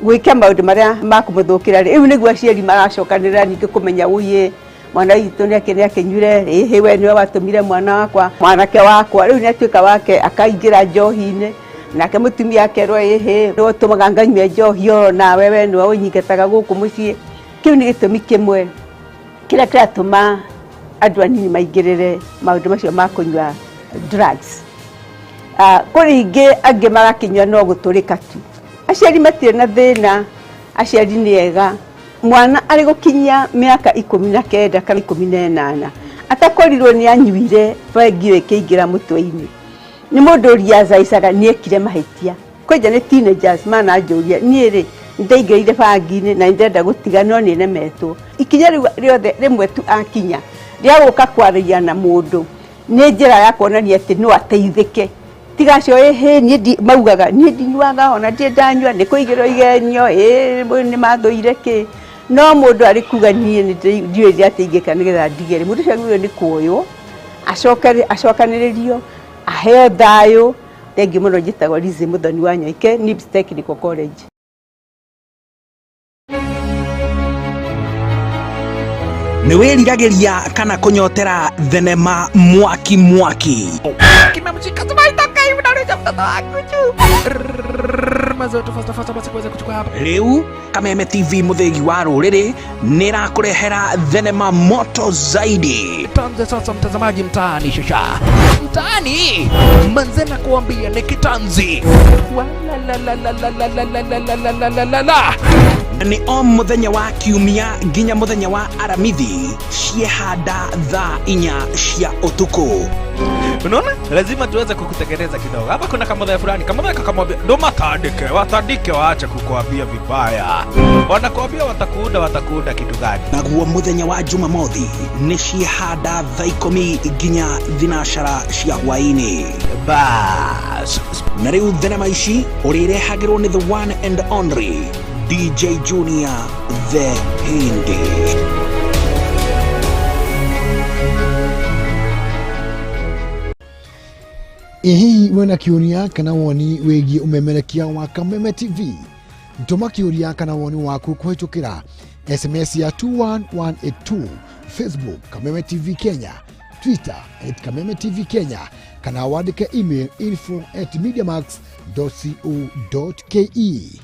gwĩka maũndũ marĩa makũmũthũkĩra rĩ, rĩu nĩguo aciari maracokanĩrĩra ningĩ kũmenya ũyĩ mwana witũ nĩ akĩnyure, ĩhĩ we nĩwe watũmire mwana wakwa, mwanake wakwa rĩu nĩ atuĩka wake akaingĩra njohi-inĩ. Nake mũtumia akerwo ĩhĩ nĩwe ũtũmaga nganyue njohi oro nawe we nĩwe ũnyingataga gũkũ mũciĩ. Kĩu nĩ gĩtũmi kĩmwe kĩrĩa kĩratũma andũ anini maingĩrĩre maũndũ macio ma kũnyua drugs. Kũrĩ ingĩ angĩ marakĩnyua no gũtũrĩka tu. Aciari matirĩ na thĩna, aciari nĩ ega. Mwana arĩ gũkinyia mĩaka 19 kana 18 atakorirwo nĩ anyuire bengi ĩyo ĩkĩingĩra mũtwe-inĩ, nĩ mũndũ realizaga nĩ ekire mahĩtia. Kwanja nĩ teenagers mananjũria, niĩ rĩ nĩndaingĩrĩire bangi-inĩ na nĩndĩrenda gũtiga no nĩ nemetwo. Ikinya rĩu rĩothe rĩmwe tu akinya rĩa gũka kwaria na mũndũ nĩ njĩra ya kuonania atĩ no ateithĩke. Tiga acio ĩhĩ niĩ maugaga niĩ ndinyuaga ona ndirĩ ndanyua nĩ kũigĩrwo igenyo ĩ nĩ mathũire kĩ no mũndũ arĩ kuga niĩ ndiũĩ atĩ ingĩka nĩgetha ndige rĩ mũndũ ũcio agĩrĩirwo nĩ kuoywo acokanĩrĩrio aheo thayũ. Thengiũ mũno, njĩtagwo Lizzy Mũthoni wa Nyaike, NIBS Technical College. Nĩ wĩriragĩria kana kũnyotera thenema mwaki mwaki? Rĩu Kameme TV, mũthĩgi wa rũrĩrĩ, nĩ ĩrakũrehera thenema moto zaidi. Tuanze sasa mtazamaji, mtaani shasha mtaani manze na kuambia ni kitanzi Walalalalalalalalalalalala. Nĩ o mũthenya wa kiumia nginya mũthenya wa aramithi ciehanda thaa 4 cia ũtukũ. Unaona, lazima tuweze kukutengeneza kidogo hapa. Kuna kamodhe fulani, kamodhe kakamwambia ndo matandike, watandike, waache kukuambia vibaya, wanakuambia watakuunda, watakuunda kitu gani? Naguo mũthenya wa jumamothi nĩ ciehanda thaa 10 nginya 3 cia hwaĩ-inĩ. Bas, na rĩu thenema ici ũrĩrehagĩrwo nĩ the one and only DJ Junior the Hindi. Ĩ hihi wĩna kĩũria kana woni wĩgiĩ ũmemerekia wa Kameme TV? Tũma kĩũria kana woni waku kũhĩtũkĩra SMS ya 21182, Facebook Kameme TV Kenya, Twitter @KamemeTV Kenya, kana wandĩke email info@mediamax.co.ke.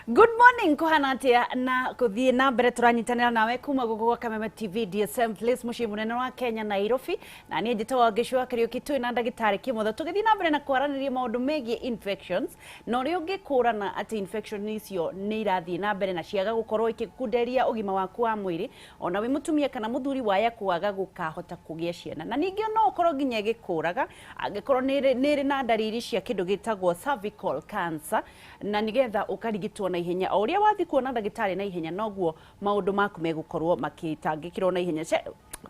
Good morning, kuhana atia na kuthie na mbere turanyitanira nawe kuma guku gwa Kameme TV DSM Place, muciĩ munene wa Kenya, Nairobi. Na niĩ njĩtagwo Ngĩcua Kariũki, twĩ na ndagĩtarĩ Kĩmotho tũgĩthiĩ na mbere na kwaranĩria maũndũ megiĩ infections na ũrĩa ũngĩkũrana atĩ infection icio nĩ irathiĩ na mbere na ciaga gũkorwo ikĩkunderia ũgima waku wa mwĩrĩ, ona wĩ mũtumia kana mũthuri, waya kwaga gũkahota kũgĩa ciana. Na ningĩ no ũkorwo nginya ĩgĩkũraga angĩkorwo nĩ ĩrĩ na ndariri cia kĩndũ gĩtagwo cervical cancer, na nĩgetha ũkarigitwo na ihenya. O ũrĩa wathiĩ kuona ndagĩtarĩ na ihenya, noguo maũndũ maku megũkorwo makĩtangĩkĩrwo na ihenya.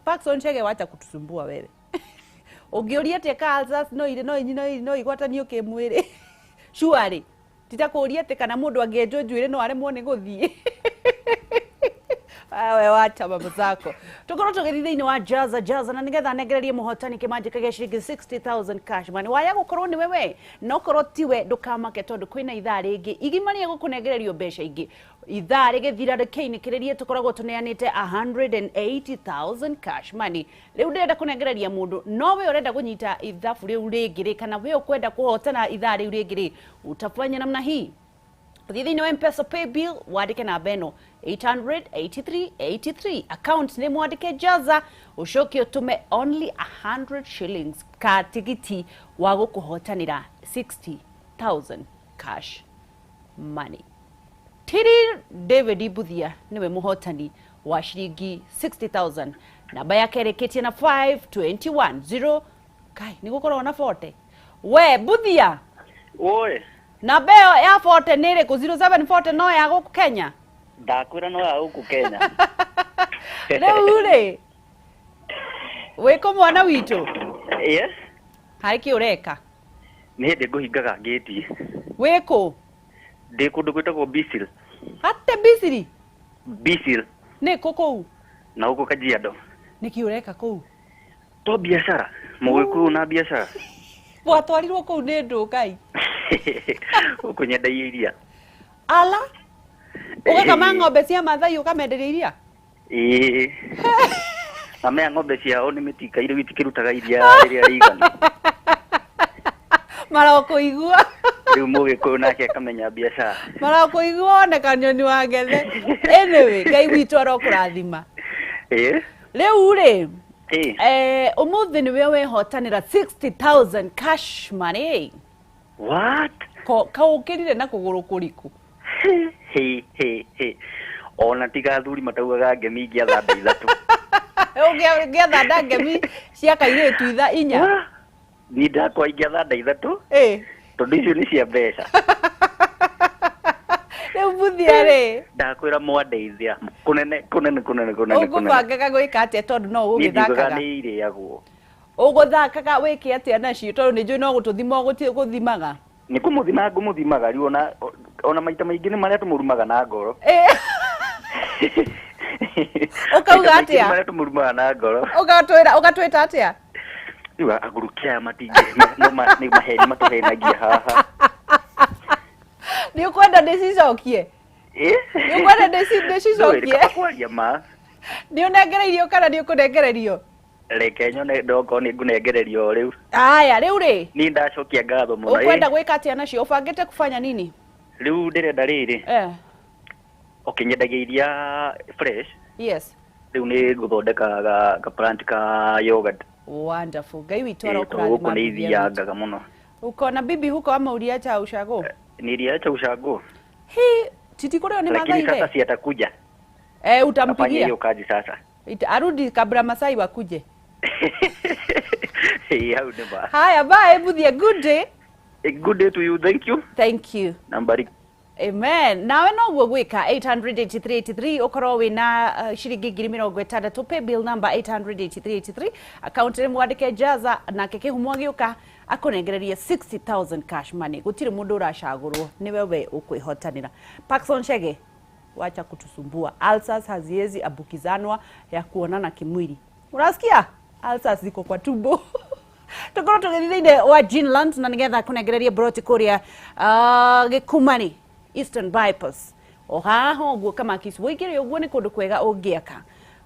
Parkson Chege, wacha kutusumbua wewe. Ũngĩũria atĩa ka ulcers no irĩ no no no igwatanio kĩmwĩrĩ? Surely titakũria atĩ kana mũndũ angĩenjwo njuĩrĩ no aremwo nĩ gũthiĩ. Awe, wacha mambo zako. Tukorwo tũgĩthiĩ thĩinĩ wa Jaza Jaza na nĩgetha nengererie mũhotani kĩmanjĩka gĩa ciringi 60,000 cash money. Waya gũkorwo nĩwe we, no korwo tiwe ndũkamake, tondũ kwĩna ithaa rĩngĩ igima rĩa gũkũnengererio mbeca ingĩ. Ithaa rĩgĩthira rĩkĩinĩkĩrĩrie tũkoragwo tũneanĩte 180,000 cash money. Rĩu ndĩrenda kũnengereria mũndũ, no we ũrenda kũnyita ithabu rĩu rĩngĩ rĩ, kana we ũkwenda kũhotana ithaa rĩu rĩngĩ rĩ, utafanya namna hii: thiĩ thĩinĩ wa Mpesa pay bill, wandĩke namba ĩno 883 83, account nĩ mwandĩke Jaza, ũcoke ũtũme only 100 shillings ka tigiti wa gũkũhotanĩra 60,000 cash money. Tiri David Buthia niwe mũhotani wa ciringi 60,000, namba yake ĩrĩkĩtie na 521 0. Kai, nĩ gũkorwo na 40 we Buthia. Oi. Namba ĩyo ya 40 nĩ ĩrĩkũ? 0740 no ya gũkũ Kenya? Ndakwĩra no ya gũkũ Kenya. Rĩu rĩ, wĩkũ mwana witũ? Yes. Harĩ kĩ ũreka? Nĩ hĩndĩ ngũhingaga ngĩti. Wĩkũ? Ndĩ kũndũ gwĩtagwo Bisil. Ate Bisiri? Bisil. Nĩ kũ kũu? Na gũkũ Kajiado. Nĩ kĩ ũreka kũu? To biacara, mũgĩkũyũ na biacara. Watwarirwo kũu nĩ ndũ Ngai? Gũkũ nyendagia iria. Ala, ũgakama ng'ombe cia Mathai ũkamenderia iria? Ĩĩ. Na mea ng'ombe ciao nĩ mĩtikaire itikĩrutaga iria rĩrĩa rĩigana. Marokũigua. Rĩu mũgĩkũyũ nake akamenya biacara. Marokũigua one kanyoni wa ngethe. Anyway, Ngai witũ arokũrathima. Ĩĩ. Rĩu rĩ, Ĩĩ. Ũmũthĩ nĩwe wehotanĩra 60,000 cash money. What? Kaũkĩrire na kũgũrũ kũriku? He he he. Ona tiga athuri mataugaga ngemi ingĩathanda ithatũ. Ũngĩathanda ngemi cia kairĩtu itha inya? Niĩ ndakwa ingĩathanda ithatũ. Ĩ. Tondũ icio nĩ cia mbeca. Muthia rĩ. Ndakwĩra mwandeithia kũnene kũnene kũnene kũnene kũnene. Ũgũbangaga gwĩka atĩa tondũ no Niĩ ndiugaga ũgũgĩthakaga? nĩ irĩagwo. Ũgũthakaga wĩke atĩa nacio tondũ nĩ njũĩ no gũtũthima ũgũthimaga. Nĩ kũmũthima ngũmũthimaga rĩu ona maita maingĩ nĩ marĩa tũmũrumaga na ngoro. Ũkauga Maita maingĩ nĩ atĩa? marĩa tũmũrumaga na ngoro. Ũgatwĩra ũgatwĩta atĩa? Rĩu aguruki aya matingĩ no nĩ maheni matũhenagia haha. Nĩ ũkwenda ndĩcicokie? Nĩ ũkwenda ndĩcicokie? Kaba kwaria ma. Nĩ ũnengereirio kana nĩ ũkũnengererio? Reke nyone ndokorwo nĩ ngũnengererio o rĩu. Aya, rĩu rĩ, Niĩ ndacokia ngatho mũno. ũkwenda gwĩka atĩa nacio? Ũbangĩte kufanya nini? Rĩu ndĩrenda rĩrĩ. Okay, nyendagia iria fresh. Yes. Rĩu nĩ ngũthondeka ga plant ka yogurt. Wonderful. Ngai witũ Tondũ arokũrathima gũkũ nĩ bibi witũ. ithiangaga mũno. Uko na bibi huko ama uliacha ushago? Niliacha ushago. Hi, titi kule ni Lakini sasa madhaire. si atakuja. Afanye Utampigia. hiyo kazi sasa. Arudi kabla Masai wakuje. Hau nĩ ma. Haya, bye Muthia, good day. Good day to you. Thank you. Thank you. Nambari Amen. Nawe noguo gwika 88383 ukorwo wina ciringi 60,000 pay bill number 88383 account ni mwandike jaza nake kihumo agĩũka akũnengererie 60,000 cash money. Gũtirĩ mũndũ ũracagũrwo niwe we ũkwĩhotanĩra. Paxson Chege, wacha kutusumbua. Ulcers haziwezi ambukizanwa ya kuonana kimwili. Unasikia? Ulcers ziko kwa tumbo. Tukorwo tũgĩthiĩ thĩinĩ wa Ginland na nĩgetha kũnengereria broti kũrĩa Gĩkumani Eastern Bypass o haha ũguo kama kisi wĩingĩre ũguo nĩ kũndũ kwega ũngĩaka.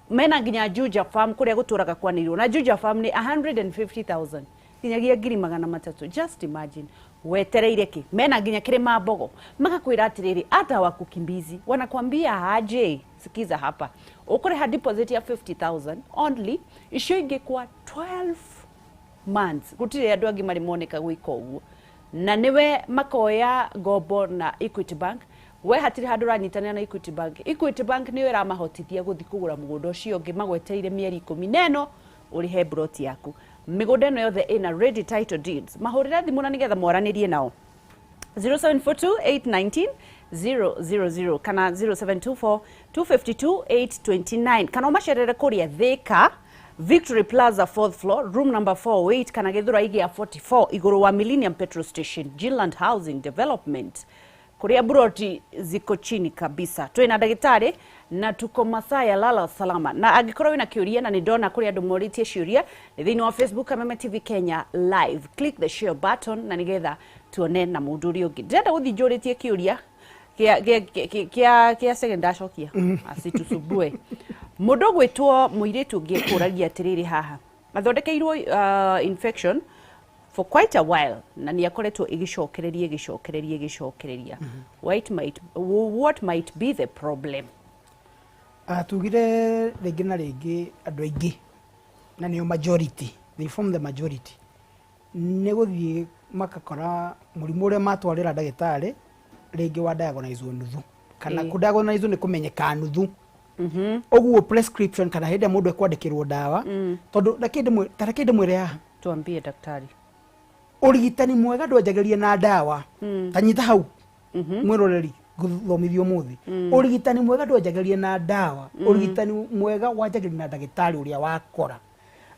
Mena nginya Juja Farm kũrĩa gũtũraga kwanĩirwo na Juja Farm nĩ 150,000 nginyagia 300,000. Just imagine wetereire ki. Mena nginya Kĩrĩma Mbogo magakwĩra atĩrĩrĩ hata wakukimbizi wanakwambia aje, sikiza hapa ũkũrĩha deposit ya 50,000 only, icio ingĩ kwa 12 months. Gũtirĩ andũ angĩ marĩ moneka gwĩka ũguo na niwe makoya ngombo na Equity Bank. We hatirĩ handũ ũranyitanĩra na Equity Bank. Equity Bank nĩyo ĩramahotithia gũthiĩ kũgũra mũgũnda ũcio ũngĩ magweteire mĩeri 14 ũrĩhe broti yaku. Mĩgũnda ĩno yothe ĩna ready title deeds. Mahũrĩre thimũ na nĩgetha mwaranĩrie nao 0742 819 000 kana 0724 252 829 kana ũmacerere kũrĩa Thika Victory Plaza 4th floor room number 408 kana Githurai gĩa 44 igũrũ wa Millennium Petrol Station Ginland Housing Development kuria broti ziko chini kabisa. Twina ndagĩtarĩ na tuko masaa ya lala salama, na angĩkorwo wĩna kĩũria na nĩ ndona kũrĩ andũ morĩtie ciũria nĩ thĩinĩ wa Facebook Kameme TV Kenya live, click the share button na nĩgetha tuone na mũndũ ũrĩa ũngĩ. Ndĩrenda gũthiĩ njũrĩtie kĩũria kĩa second ndacokia asitusumbue. Mũndũ ũgwĩtwo mũirĩtu ũngĩ ekũragia atĩrĩrĩ haha athondekeirwo infection for quite a while na nĩ akoretwo ĩgĩcokereria ĩgĩcokereria ĩgĩcokereria. What might be the problem? Tugire rĩngĩ na rĩngĩ andũ aingĩ na nĩo majority, they form the majority, nĩ gũthiĩ makakora mũrimũ ũrĩa matwarĩra ndagĩtarĩ rĩngĩ wa diagnose nuthu kana kũ diagnose nĩ kũmenyeka nuthu. Ũguo prescription kana hĩndĩ ĩrĩa mũndũ ekwandĩkĩrwo ndawa, tondũ ta reke ndĩmwĩre haha. Tuambie daktari. Ũrigitani mwega ndwanjagĩrĩria na ndawa. Ta nyita hau mwĩroreri ngũthomithio ũmũthĩ. Ũrigitani mwega ndwanjagĩrĩria na ndawa. Ũrigitani mwega wanjagĩrĩria na ndagĩtarĩ ũrĩa wakora.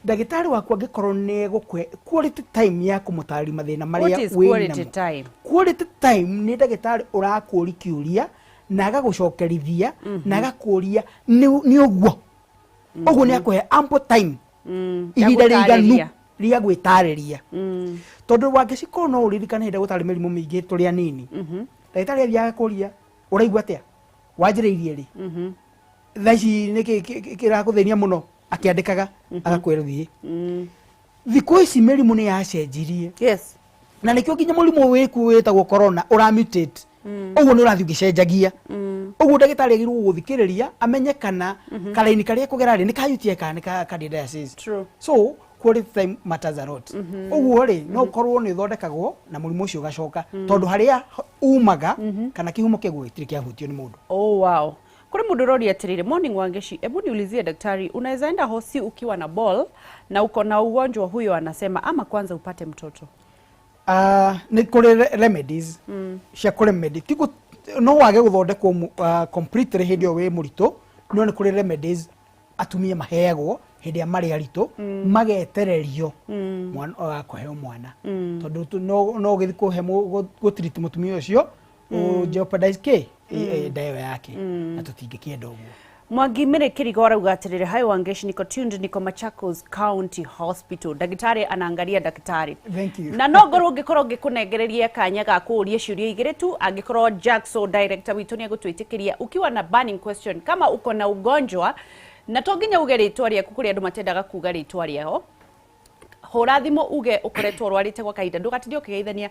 Ndagĩtarĩ waku angĩkorwo nĩ egũkũhe quality time ya kũmũtarĩria mathĩna marĩa What is wĩ quality namo. time? Quality time nĩ ndagĩtarĩ ũrakũũria kĩũria na agagũcokerithia na agakũũria nĩ ũguo ũguo nĩ akũhe ample time, ihinda rĩiganu rĩa gwĩtarĩria, tondũ wangĩcikorwo no ũririkane hĩndĩ ĩrĩa gũtarĩ mĩrimũ mĩingĩ tũrĩ anini, ndagĩtarĩ athiaga akũria ũraigua atĩa, wanjĩrĩirie rĩ, thaa ici nĩkĩ kĩrakũthĩnia mũno, akĩandĩkaga agakwĩra thiĩ. Thikũ ici mĩrimũ nĩ yacenjirie. Na nĩkĩo nginya mũrimũ wĩkuo wĩtagwo corona ũramutate. Ũguo nĩ ũrathiĩ ũgĩcenjagia. Ũguo ndagĩtarĩ agĩrĩirwo gũthikĩrĩria amenye kana karaini karĩa ekũgera rĩ nĩ ka UTI kana nĩ ka candidiasis. So quality time matters a lot. Ũguo rĩ no ũkorwo nĩ ũthondekagwo na mũrimũ ũcio ũgacoka tondũ harĩa umaga kana kĩhumo kĩaguo gĩtirĩ kĩahutio nĩ mũndũ. Oh wow. Kuri mũndũ ũroria atĩrĩrĩ, morning Wangeshi, hebu niulizie daktari, unaweza enda hosi ukiwa na ball na uko na ugonjwa huyo anasema ama kwanza upate mtoto? Nĩ kũrĩ remedies cia kũremedy. Ti No wage gũthondekwo completely hĩndĩ ĩyo wĩ mũritũ, no nĩ kũrĩ remedies atumia maheagwo hĩndĩ ĩrĩa marĩ aritũ, magetererio mwana kũheo mwana, tondũ no ũgĩthiĩ kũhe gũtreat mũtumia ũcio, jeopardize kĩ nda ĩyo yake, na tũtingĩkĩenda ũguo. Mwangi Mire Kirigo arauga atiriri, "Hi Wangeshi, niko tuned, niko Machakos County Hospital. Daktari anaangalia daktari." Thank you. Na no ngorwo ngĩkorwo ngĩkũnengereria kanya ga kũũria ciũria igĩrĩ tu, angĩkorwo Jackson director witũ nĩ egũtwĩtĩkĩria. Ukiwa na burning question, kama uko na ugonjwa, na to nginya uge rĩtwa rĩaku, kũrĩ andũ matendaga kuga rĩtwa rĩao, hũra thimũ uge ũkoretwo ũrwarĩte gwa kahinda, ndũgatinde ũkĩgeithania,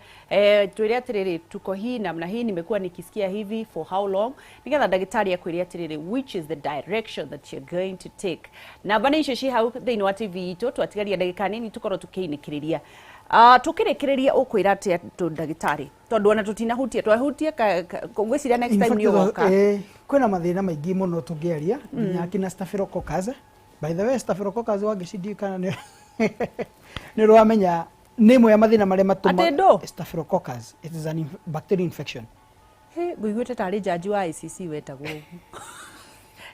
twĩre atĩrĩrĩ, tuko hii namna hii, nimekuwa nikisikia hivi for how long, nĩgetha ndagĩtarĩ akwĩre atĩrĩrĩ, which is the direction that you're going to take. Namba nĩ icio ci hau thĩinĩ wa TV itũ. Twatigaria ndagĩka nini tũkorwo tũkĩinĩkĩrĩria. Tũkĩrĩkĩrĩria, ũkwĩra atĩa tũ ndagĩtarĩ, tondũ ona tũtinahutia, twahutia ngwĩciria next In time fact, nĩ ũgoka. Kwĩna mathĩna maingĩ mũno tũngĩaria, nginya akina staphylococcus. By the way, staphylococcus, wangĩcindiũ kana nĩ ũramenya nĩ ĩmwe ya mathĩna marĩa matũma Atĩ ndũ? Staphylococcus, it is an bacterial infection. Hĩ, ngũiguĩte tarĩ jaji wa ICC wetagwo ũguo,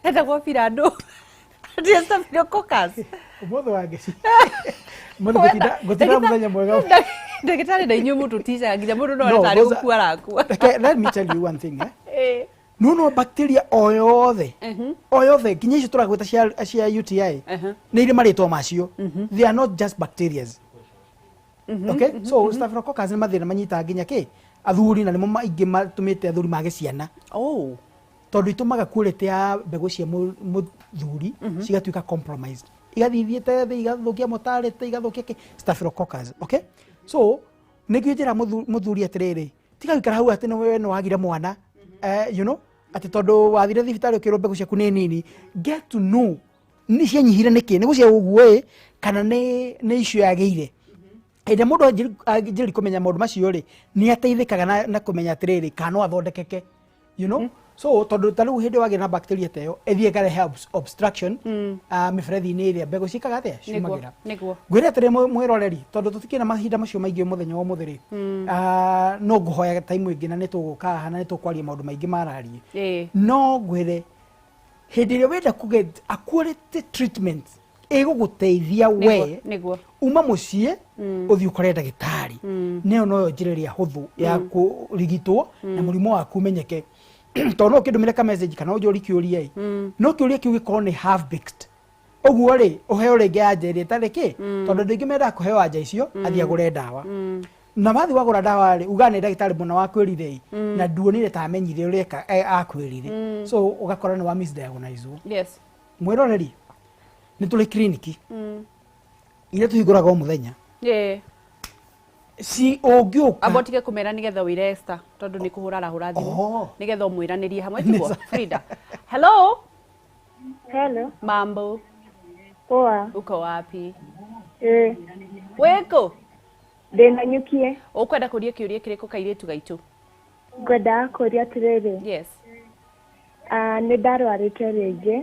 etagwo Birandũ. Atĩ staphylococcus? Ũmũthĩ wangĩci, ũmũthĩ ngũtinda mũthenya mwega. Ndagĩtarĩ, na inyuĩ mũtũticaga nginya mũndũ no No, tarĩ gũkua arakua. Reke, let me tell you one thing, eh? No bacteria o yothe, o yothe, nginya icio tũragwĩta cia UTI, nĩ irĩ marĩtwa macio. They are not just bacterias, okay? So staphylococcus nĩ mathĩna manyitaga nginya kĩ athuri, na nĩmo maingĩ matũmĩte athuri mage ciana, tondũ itũmaga quality ya mbegũ cia mũthuri cigatuĩka compromised, igathiĩ ithiĩte thĩ, igathũkia mortality, igathũkia kĩ. Staphylococcus, okay? So nĩkĩo njĩra mũthuri atĩrĩrĩ, tiga gũikara hau atĩ nĩwe nĩ wagire mwana, atĩ tondũ wathire thibitarĩ ũkĩrwo mbegũ ciaku nĩ nini. Get to know nĩ cianyihire nĩkĩ, nĩ gũcia ũguo ĩ, kana nĩ icio yagĩire. Hĩndĩ ĩrĩa mũndũ anjĩrĩria kũmenya maũndũ macio rĩ, nĩ ateithĩkaga na kũmenya atĩrĩrĩ, kana no athondekeke. So tondũ ta rĩu hĩndĩ wagĩa na bacteria ta ĩyo, ĩthiĩ ĩkarehe obstruction mĩberethi-inĩ ĩrĩa mbegũ ciĩkaga atĩa, ciumagĩra. Ngwĩre atĩrĩ, mwĩroreri, tondũ tũtikĩrĩ na mahinda macio maingĩ mũthenya wa ũmũthĩ rĩ, no ngũhoya time ĩngĩ na nĩ tũgũka haha na nĩ tũkwaria maũndũ maingĩ marariĩ. No ngwĩre, hĩndĩ ĩrĩa wenda kũ get a quality treatment ĩgũgũteithia we, uma mũciĩ ũthiĩ ũkore ndagĩtarĩ. Nĩyo noyo njĩra ĩrĩa hũthũ ya kũrigitwo na mũrimũ waku ũmenyeke, tondũ no ũkĩndũmĩre ka message kana ũnjũrie kĩũria ĩ, no kĩũria kĩu gĩkorwo nĩ half baked ũguo rĩ, ũheo rĩngĩ anja ĩrĩa ĩtarĩ kĩ, tondũ andũ aingĩ mendaga kũheo anja icio, athiĩ agũre ndawa, na wathiĩ wagũra ndawa rĩ, uga nĩ ndagĩtarĩ mũna wakwĩrire ĩ, na nduonire ta amenyire ũrĩa akwĩrire, so ũgakora nĩ wa misdiagnosed. Mwĩroreri, nĩ tũrĩ kiriniki iria tũhingũraga o mũthenya, ci ũngĩũka. Amba ũtige kũmera nĩgetha ũire Esther, tondũ nĩ kũhũra arahũra thimũ, nĩgetha ũmwĩranĩrie hamwe, tiguo? Frida, hello. Hello. Mambo? Poa. Uko wapi? Eh, wĩkũ? Ndĩna nyukie. Ũkwenda kũria kĩũria kĩrĩkũ kairĩtu gaitũ? Ngwendaga kũria atĩrĩrĩ. Ah, nĩ ndarwarĩte rĩngĩ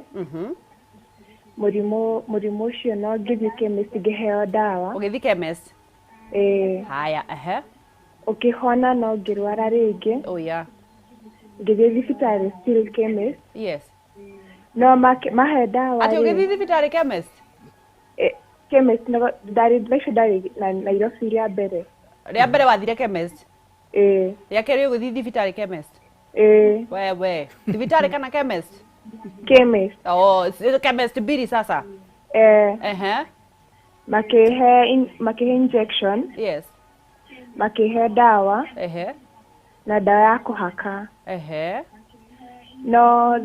mũrimũ ũcio, no ngĩthiĩ chemist ngĩheo ndawa. Ũgĩthiĩ chemist? Ĩĩ. Haya, ehe. Ũkĩhona, no ngĩrwara rĩngĩ. Oh yeah. Ngĩthiĩ thibitarĩ, still chemist. No mahe ndawa. Atĩ rĩ, ũgĩthiĩ thibitarĩ chemist? Eh, chemist ndarĩ ndacio, ndarĩ na Nairobi rĩa mbere. Rĩa mbere wathire chemist? Ĩĩ. Rĩa kerĩ ũgĩthiĩ thibitarĩ chemist? Ĩĩ. Wewe, thibitarĩ kana chemist? Chemist. Oh, chemist mbili sasa. Eh. Ehe. Makĩhe injection. Makĩhe ndawa na ndawa ya kũhaka. No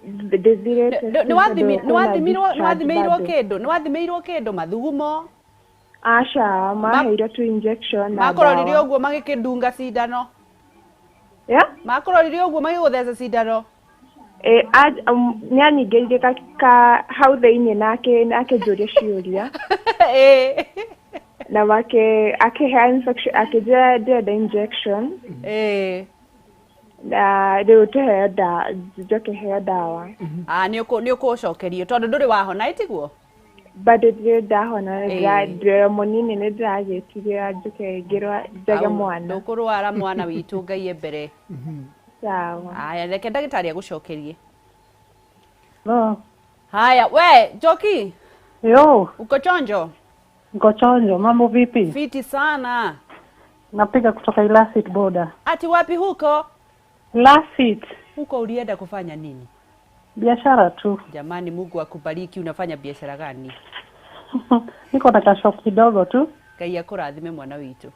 ndĩthirĩte. Nĩ wathimĩirwo kĩndũ? Nĩ wathimĩirwo kĩndũ, mathugumo? Aca, maheire tu injection na Makũrorire ndawa. ũguo magĩkĩndunga cindano? Yeah? Makũrorire ũguo magĩgũtheca cindano? Eh, nĩ anyingĩrire ka hau thĩinĩ na akĩnjũria ciũria na akĩhe infection, akĩnjĩra ndĩrenda injection na rĩu tũheo ndawa, njoke heo ndawa. Ah, nĩ ũkũcokerio tondũ ndũrĩ wahona, ĩtiguo? Bado ndirĩ ndahona. Ndĩrĩ mũnini, nĩ ndĩragĩtigĩra njoke ngĩrwa njage Au, mwana. Ndũkũrwara mwana witũ, Ngai e mbere. Sawa. Haya, reke ndagĩtarĩ agũcokerie. No. Haya, we Njoki. Yo. Uko chonjo? Niko chonjo, mambo vipi? Fiti sana. Napiga kutoka Ilasit boda. Ati wapi huko? Ilasit. Huko ulienda kufanya nini? Biashara tu. Jamani, Mungu akubariki. Unafanya biashara gani? Niko na kashop kidogo tu. Ngai akũrathime mwana witũ.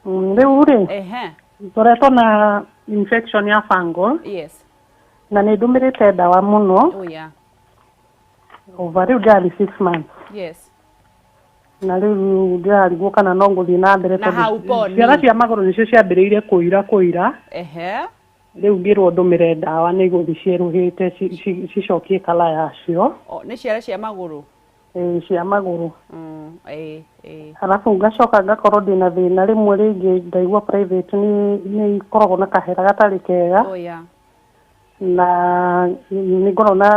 Rĩu rĩ, Ehe. ngoretwo na infection ya fungal Yes. na nĩ ndũmĩrĩte ndawa mũno Oh yeah. over rĩu ndĩrarĩ 6 months. Yes. Na rĩu ndĩrarigwo kana no ngũthiĩ na mbere Na tondũ hauponi. ciara cia magũrũ nĩcio ciambĩrĩirie kũira kũira. Ehe. Rĩu ngĩrwo ndũmĩre ndawa nĩ igũthiĩ ciĩrũhĩte cicokie kala yacio. O, nĩ ciara cia magũrũ. Ĩĩ, cia magũrũ. Ĩĩ, ĩĩ. Alafu ngacoka ngakorwo ndĩna thĩna rĩmwe rĩngĩ ngaigua private nĩ ikoragwo na kahera gatarĩ kega. Oh yeah. Na nĩ ngoragwo na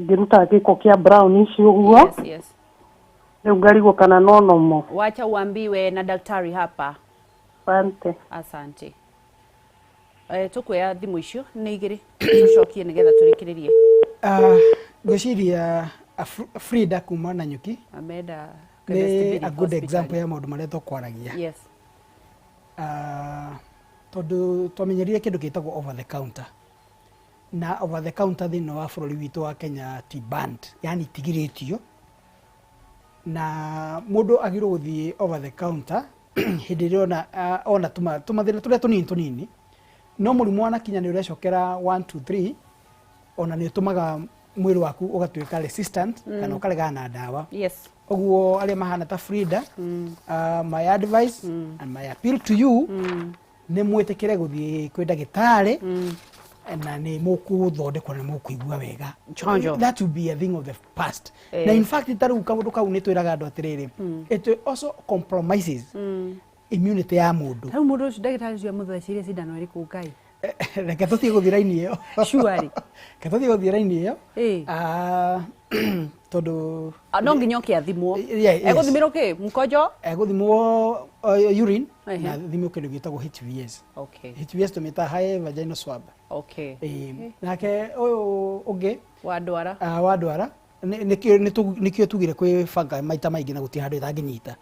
ngĩruta gĩko kĩa brown ici ũguo. Yes. Rĩu ngarigwo kana no nomo. Wacha uambiwe na daktari hapa. Asante. Asante. Eh, tukuoya thimũ icio nĩ igĩrĩ tũcokie nĩgetha tũrĩkĩrĩrie. Ah, ngwĩciria Frida kuma Nanyuki Amenda nĩ a good example ya maũndũ marĩa tũkwaragia. Yes. Ah, tondũ twamenyerire kĩndũ gĩtagwo over the counter, na over the counter thĩinĩ wa bũrũri witũ wa Kenya ti banned, yani tigirĩtio, na mũndũ agĩrĩirwo gũthiĩ over the counter hĩndĩ ĩrĩa ona ona tũmathĩna tũrĩa tũnini tũnini, no mũrimũ wanakinya nĩ ũrecokera 1 2 3, ona nĩ ũtũmaga mwĩrĩ waku ũgatuĩka resistant kana ũkaregana na ndawa. Ũguo arĩa mahana ta Frida, my advice and my appeal to you nĩ mwĩtĩkĩre gũthiĩ kwĩ ndagĩtarĩ na nĩ mũkũthondekwo na nĩ mũkũigua wega. Chanjo. That will be a thing of the past. Eh. Na in fact ta rĩu kaũndũ kau nĩ twĩraga andũ atĩrĩrĩ, it also compromises immunity ya mũndũ. Rĩu mũndũ ũcio ndagĩtarĩ ũcio amũthecire cindano ĩrĩkũ, Ngai? Reke tũthiĩ gũthiĩ raini ĩyo. Surely. Reke tũthiĩ gũthiĩ raini ĩyo. Ĩĩ. Ah, tondũ Ah, no nginya oke athimwo. Yeah, yes. Egũthimĩrwo kĩ? Mkojo? Egũthimwo urine Ehe. na thimwo kĩndũ gĩtagwo HVS. HVS tũmĩtaga high vaginal swab. Ĩĩ. Nake ũyũ ũngĩ wa ndwara. Ah, wa ndwara nĩkĩo tugire kwĩ banga maita maingĩ na gũtirĩ handũ ĩtangĩnyita.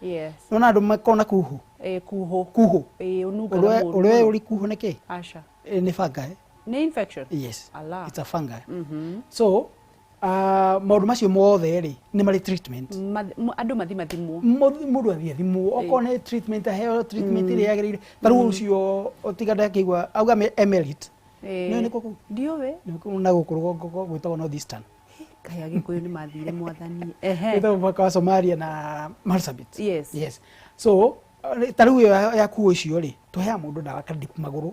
Nona andũ makona kuhu. Ĩĩ, kuhũ. Kuhũ. Ĩĩ, ũnungaga mũru Ũrĩa mũno. ũrĩ kuhũ nĩ kĩ? Aca. Ĩ, nĩ fungi. Nĩ infection? Yes. Ala. It's a fungi. So maũndũ macio mothe rĩ nĩ marĩ treatment. Andũ mathi mathimwo. Mũndũ athiĩ athimwo, okorwo nĩ treatment aheo treatment ĩrĩa yagĩrĩire. Ta rĩu ũcio tiga ndakĩigua auga emerit. Ĩĩ. Nĩ nĩkũ kũu? Ndiũĩ. Nĩ kũu na gũkũ rũgongo gwĩtagwo North Eastern. Kaĩ Agĩkũyũ nĩ mathire, mwathani. Ehe. Gwĩtagwo mũhaka wa Somalia na Marsabit. Yes. Yes. So ta rĩu ĩyo ya kuo icio rĩ, tũheaga mũndũ ndawa kadip magũrũ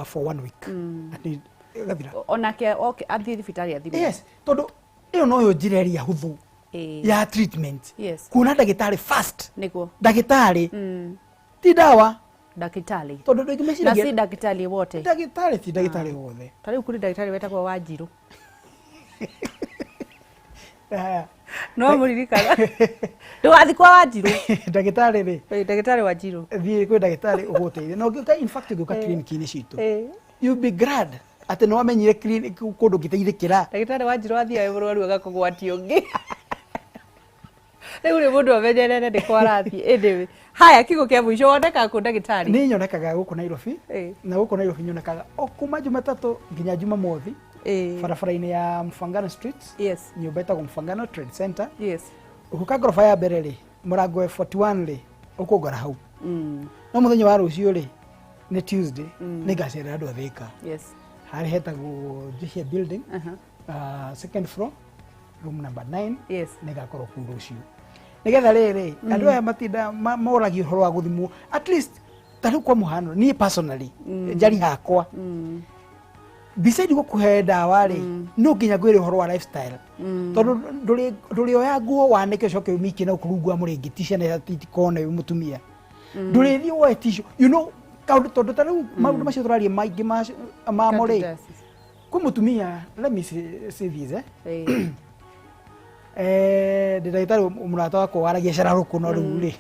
for one week. And ĩgathira. Onake oke athiĩ thibitarĩ athimwo. Yes, tondũ ĩyo noyo njĩra ĩrĩa hũthũ Ĩĩ. ya treatment. Yes. Kuona ndagĩtarĩ fast. Nĩguo. Ndagĩtarĩ ti ndawa. Ndagĩtarĩ. Tondũ andũ aingĩ Na meciragia si ndagĩtarĩ wote. Ndagĩtarĩ ti ndagĩtarĩ wothe. Ta rĩu kũrĩ ndagĩtarĩ wetagwo Wanjirũ. Haya. No mũririkana. Ndũgathiĩ kwa Wanjirũ. Ndagĩtarĩ rĩ. Ndagĩtarĩ Wanjirũ. Thiĩ kwĩ ndagĩtarĩ ũgũteithia. Na ũngĩũka, in fact ũngĩũka clinic-inĩ citũ. You'll be glad atĩ nĩ wamenyire clinic kũndũ ũngĩteithĩkĩra. Ndagĩtarĩ Wanjirũ athiaga wĩ mũrwaru agakũgwatia ũngĩ. Rĩu rĩ mũndũ amenyerere nĩ kwa arathiĩ. Anyway, haya, kiugo kĩa mũico, wonekaga kũ ndagĩtarĩ? Nĩ nyonekaga gũkũ Nairobi. Na gũkũ Nairobi nyonekaga o kuma Jumatatũ nginya Jumamothi. Barabara-inĩ ya Mfangano Street. Yes. Nyũmba ĩtagwo Mfangano Trade Center. Yes. Ũgũka ngoroba ya mbere rĩ, mũrango wa 41 rĩ, ũkũngora hau. No mũthenya wa rũciũ rĩ, nĩ Tuesday, nĩ ngacerera andũ a Thĩka. Yes. Harĩa hetagwo Joshua Building, second floor, room number 9. Yes. Nĩ ngakorwo kũu rũciũ. Nĩgetha rĩrĩ, andũ aya matinda moragia ũhoro wa gũthimwo, at least ta rĩu kwa mũhano niĩ personally njari hakwa, beside gũkũhe ndawa rĩ, no nginya ngwĩre ũhoro wa lifestyle, tondũ ndũrĩoya nguo wanĩke ũcoke ũmĩikie na gũkũ rungu wa mũrĩngĩti ciana itikone wĩ mũtumia. Ndũrĩthiĩ woe tissue kaũndũ, tondũ ta rĩu maũndũ macio tũraria maingĩ mamo rĩ, Candidiasis. kwĩ mũtumia, let me say this, eh. Ĩĩ. Eh, ndĩ ndagĩtarĩ mũrata wakwa waragia cararũkũ, no rĩu rĩ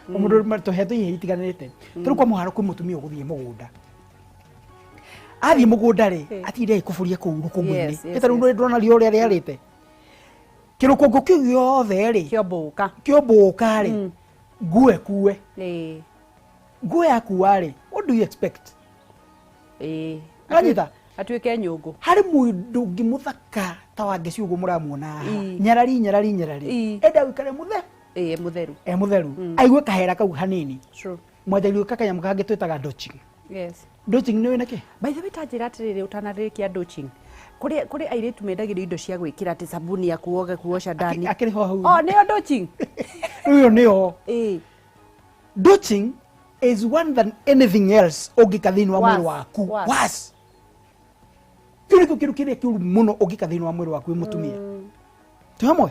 mũndũ tũhetwo ihe itiganĩte. Ta rĩu kwa mũhano kwĩ mũtumia ũgũthiĩ mũgũnda Athiĩ mũgũnda rĩ, atinde agĩkũbũria kũu rũkũngũ-inĩ. Ĩta rĩu ndũrona riũa ũrĩa rĩarĩte. Kĩrũkũngũ kĩu gĩothe rĩ, kĩombũka. Kĩombũka rĩ, nguo ĩkue. Nguo yakua rĩ, what do you expect? Ũranyita? Atuĩke nyũngũ. Harĩ mũndũ ũngĩ mũthaka ta Wangeci ũguo mũramuona haha. Nyarari nyarari nyarari. Enda gũikara mũtheru. Ĩĩ mũtheru. E mũtheru. Aigue kahera kau hanini. True. Mwanjagia gwĩka kanyamũ kangĩ twĩtaga douching. Yes. Douching nĩ wĩna kĩ? By the way, ta njĩra atĩrĩrĩ ũtanarĩkia douching. Kũrĩ airĩtu mendagĩrio indo cia gwĩkĩra atĩ sabuni ya kuoga kuosha ndani. Akĩrĩ ho hau. Oh, nĩyo douching. Rĩu ĩyo nĩyo. Ĩĩ. Douching is one than anything else ũngĩka thĩinĩ wa mwĩrĩ Worse. waku. Worse. Worse. Kĩu nĩkĩo kĩndũ kĩrĩa kĩũru mũno ũngĩka thĩinĩ wa mwĩrĩ waku wĩ mũtumia. Twĩ hamwe?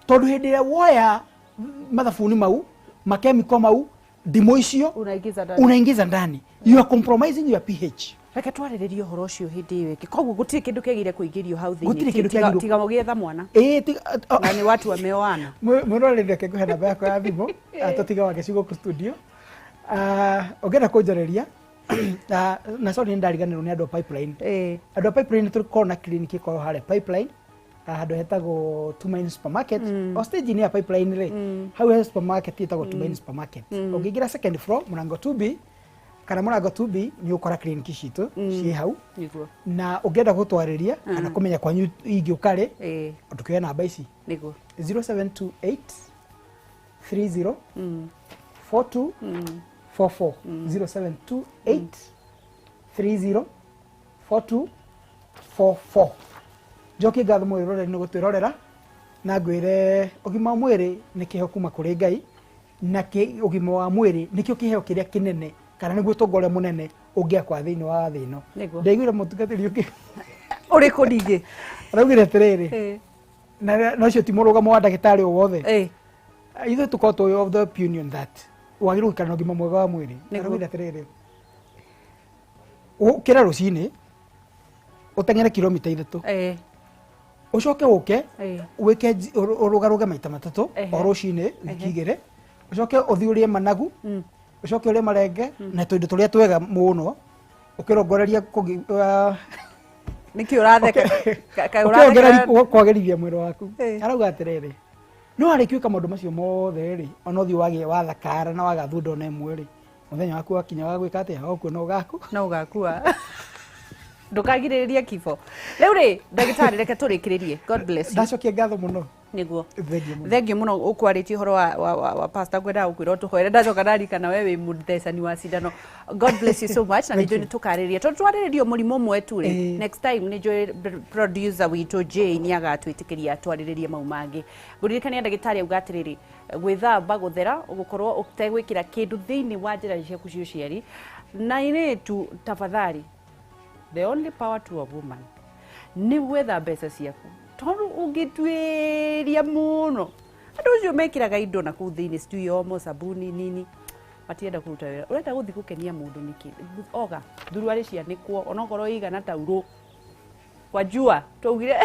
Tondũ hĩndĩ ĩrĩa woya mathabuni mau, makemiko mau, ndimũ icio, Unaingiza ndani. unaingiza ndani. You are compromising your pH. Reke twarĩrĩrie ũhoro ũcio hĩndĩ ĩyo ĩngĩ. Koguo gũtirĩ kĩndũ kĩagĩrĩire kũingĩrio hau thĩinĩ. Gũtirĩ kĩndũ Tiga- kĩagĩrĩirwo- Tiga ũgĩetha mwana. Ĩĩ tiga Na nĩ watu wameoana. Mwĩroreri reke ngũhe namba yakwa ya thimũ tũtige Wangeci gũkũ studio. Ũngĩenda kũnjarĩria na sorry nĩ ndariganĩrwo nĩ andũ a Pipeline. Andũ a Pipeline tũkoragwo na clinic ĩkoragwo harĩa Pipeline, handũ hetagwo Tumaini Supermarket. O stage-inĩ ya Pipeline rĩ, hau he supermarket ĩtagwo Tumaini Supermarket. Ũngĩingĩra second floor mũrango 2B kana mũrango 2B nĩ ũkora clinic citũ ciĩ hau. Nĩguo. Na ũngĩenda gũtwarĩria kana kũmenya kwanyu ingĩũka rĩ, ndũkĩoe namba ici. Nĩguo. 0728 30 42 44 0728 30 42 44. Njokie ngatho mwĩroreri nĩ gũtwĩrorera na ngwĩre ũgima wa mwĩrĩ nĩ kĩheo kuma kũrĩ Ngai na ũgima wa mwĩrĩ nĩkĩo kĩheo kĩrĩa kĩnene kana nĩguo ũtonga ũrĩa mũnene ũngĩakwa thĩinĩ wa thĩ ĩno. Nĩguo. Ndaiguire mũtungatĩri ũngĩ ũrĩkũ ningĩ araugire atĩrĩrĩ, na ũcio ti mũrũgamo wa ndagĩtarĩ o wothe, ithuĩ tũkorwo tũĩ of the opinion that wagĩrĩirwo gũikara na ũgima mwega wa mwĩrĩ. Nĩguo. Araugire atĩrĩrĩ, ũkĩre rũcinĩ ũteng'ere kilomita 3, ũcoke ũke wĩke ũrũgarũge maita 3 o rũcinĩ wiki 2, ũcoke ũthiĩ ũrĩe managu, ũcoke ũrĩe marenge na tũindo tũrĩa twega mũno, ũkĩrongoreria Nĩkĩ ũratheka? Kaĩ ũkĩongerera ũratheka? kwagĩrithia mwĩrĩ waku. Arauga atĩrĩrĩ, no warĩkia gwĩka maũndũ macio mothe rĩ, ona ũthiĩ wagĩe wathakara na waga thunda ona ĩmwe rĩ, mũthenya waku wakinya wa gwĩka atĩa, wa gũkua no ũgaku no ũgakua. Ndũkagirĩrĩrie kifo. Rĩu rĩ, ndagĩtarĩ reke tũrĩkĩrĩrie. God bless you. Ndacokia ngatho mũno. Nĩguo. Thengiũ mũno. Thengiũ mũno ũkwarĩtie ũhoro wa pastor ngwendaga gũkwĩra ũtũhoere ndacoka ndarikana we wĩ mũthecani wa cindano. God bless you so much na Thank nĩnjũĩ you. nĩ tũkarĩrĩria tondũ twarĩrĩrio mũrimũ ũmwe tu rĩ, next time nĩnjũĩ producer witũ Jane nĩagatwĩtĩkĩria twarĩrĩrie mau mangĩ. Ngũririkania ndagĩtarĩ auga atĩrĩrĩ, gwĩthamba gũthera ũgũkorwo ũtegwĩkĩra kĩndũ thĩinĩ wa njĩra ciaku cia ũciari. Na airĩtu tafadhali, the only power to a woman nĩ gwetha mbeca ciaku tondũ ũngĩtuĩria mũno andũ acio mekĩraga indo na kũu thĩinĩ sijui omo sabuni nini matienda kũruta wĩra. Ũrenda gũthiĩ gũkenia mũndũ nĩkĩ? Oga thuruarĩ cianĩkwo onokorwo ĩigana taurũ kwa jua. Twaugire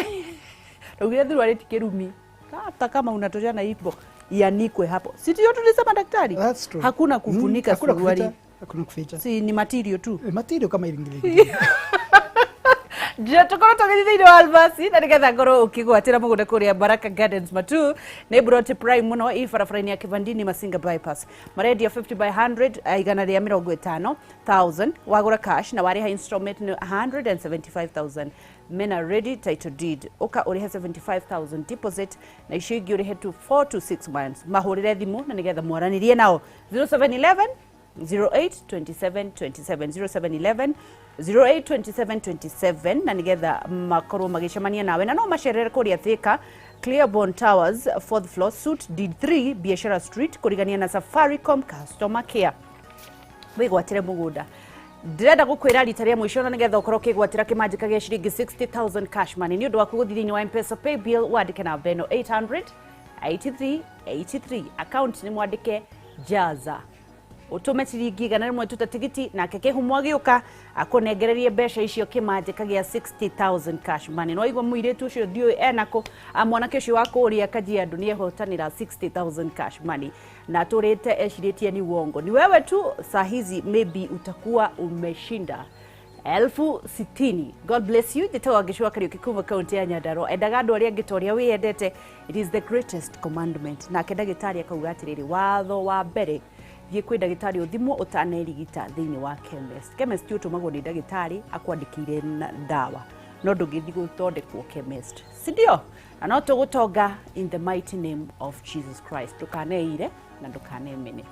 thuruarĩ ti kĩrumi hata kama unatoshana hivyo ianikwe hapo, si ndio tulisema daktari? That's true. Hakuna kufunika Hakuna suruali. kuficha, hakuna kuficha. Si ni material tu. Material kama iringiri. Tukorwo tũgĩthiĩ thĩinĩ wa Almasi na nĩgetha ngorwo ũkĩgwatĩra mũgũnda kũrĩa Baraka Gardens Matu nĩ Brote Prime mũno ĩ barabara-inĩ ya Kivandini Masinga Bypass. Marendia 50 by 100 150,000 wagũra cash na warĩha installment nĩ 175,000. Mena ready title deed, ũka ũrĩhe 75,000 deposit na icio ingĩ ũrĩhe to 4 to 6 months. Mahũrĩre thimũ na nĩgetha mwaranĩrie nao 0711 08 27 27 0711 08 27 27 na nigetha makorwo magĩcemania nawe na no macerere kũrĩa Thika Clearborn Towers 4th floor suite D3 Biashara Street kũrigania na Safaricom customer care. Wĩgwatĩre mũgũnda. Ndĩrenda gũkwĩra rita rĩa mũico na nĩgetha ũkorwo ũkĩgwatĩra kĩmanjĩka gĩa ciringi 60,000 cash money nĩ ũndũ waku gũthiĩ thĩinĩ wa M-Pesa pay bill wandĩke namba ĩno 800 83 83 account nĩ mwandĩke Jaza utume ciringi 100 tuta tigiti nake Kĩhumo agĩũka akũnengererie mbeca icio kĩmanjĩka gĩa 60,000 cash money. No igua mũirĩtu ũcio ndiũĩ enakũ, mwanake ũcio wa kũrĩa Kajiado nĩ ehotanĩra 60,000 cash money na atũrĩte ecirĩtie ni uongo. Ni wewe tu saa hizi maybe utakuwa umeshinda. 60,000. God bless you. Njĩtagwo Ngĩcua Kariũki kuma kaunti ya Nyandarua. Endaga andũ arĩa angĩ ta ũrĩa wĩyendete. It is the greatest commandment. Nake ndagĩtarĩ akauga atĩrĩrĩ, watho wa mbere, thiĩ kwĩ ndagĩtarĩ ũthimwo ũtanerigita thĩinĩ wa chemist. Chemist ũtũmagwo nĩ ndagĩtarĩ akwandĩkĩire ndawa, no ndũngĩthiĩ gũthondekwo chemist, si ndio? Na no tũgũtonga in the mighty name of Jesus Christ. Ndũkaneire na ndũkanemene.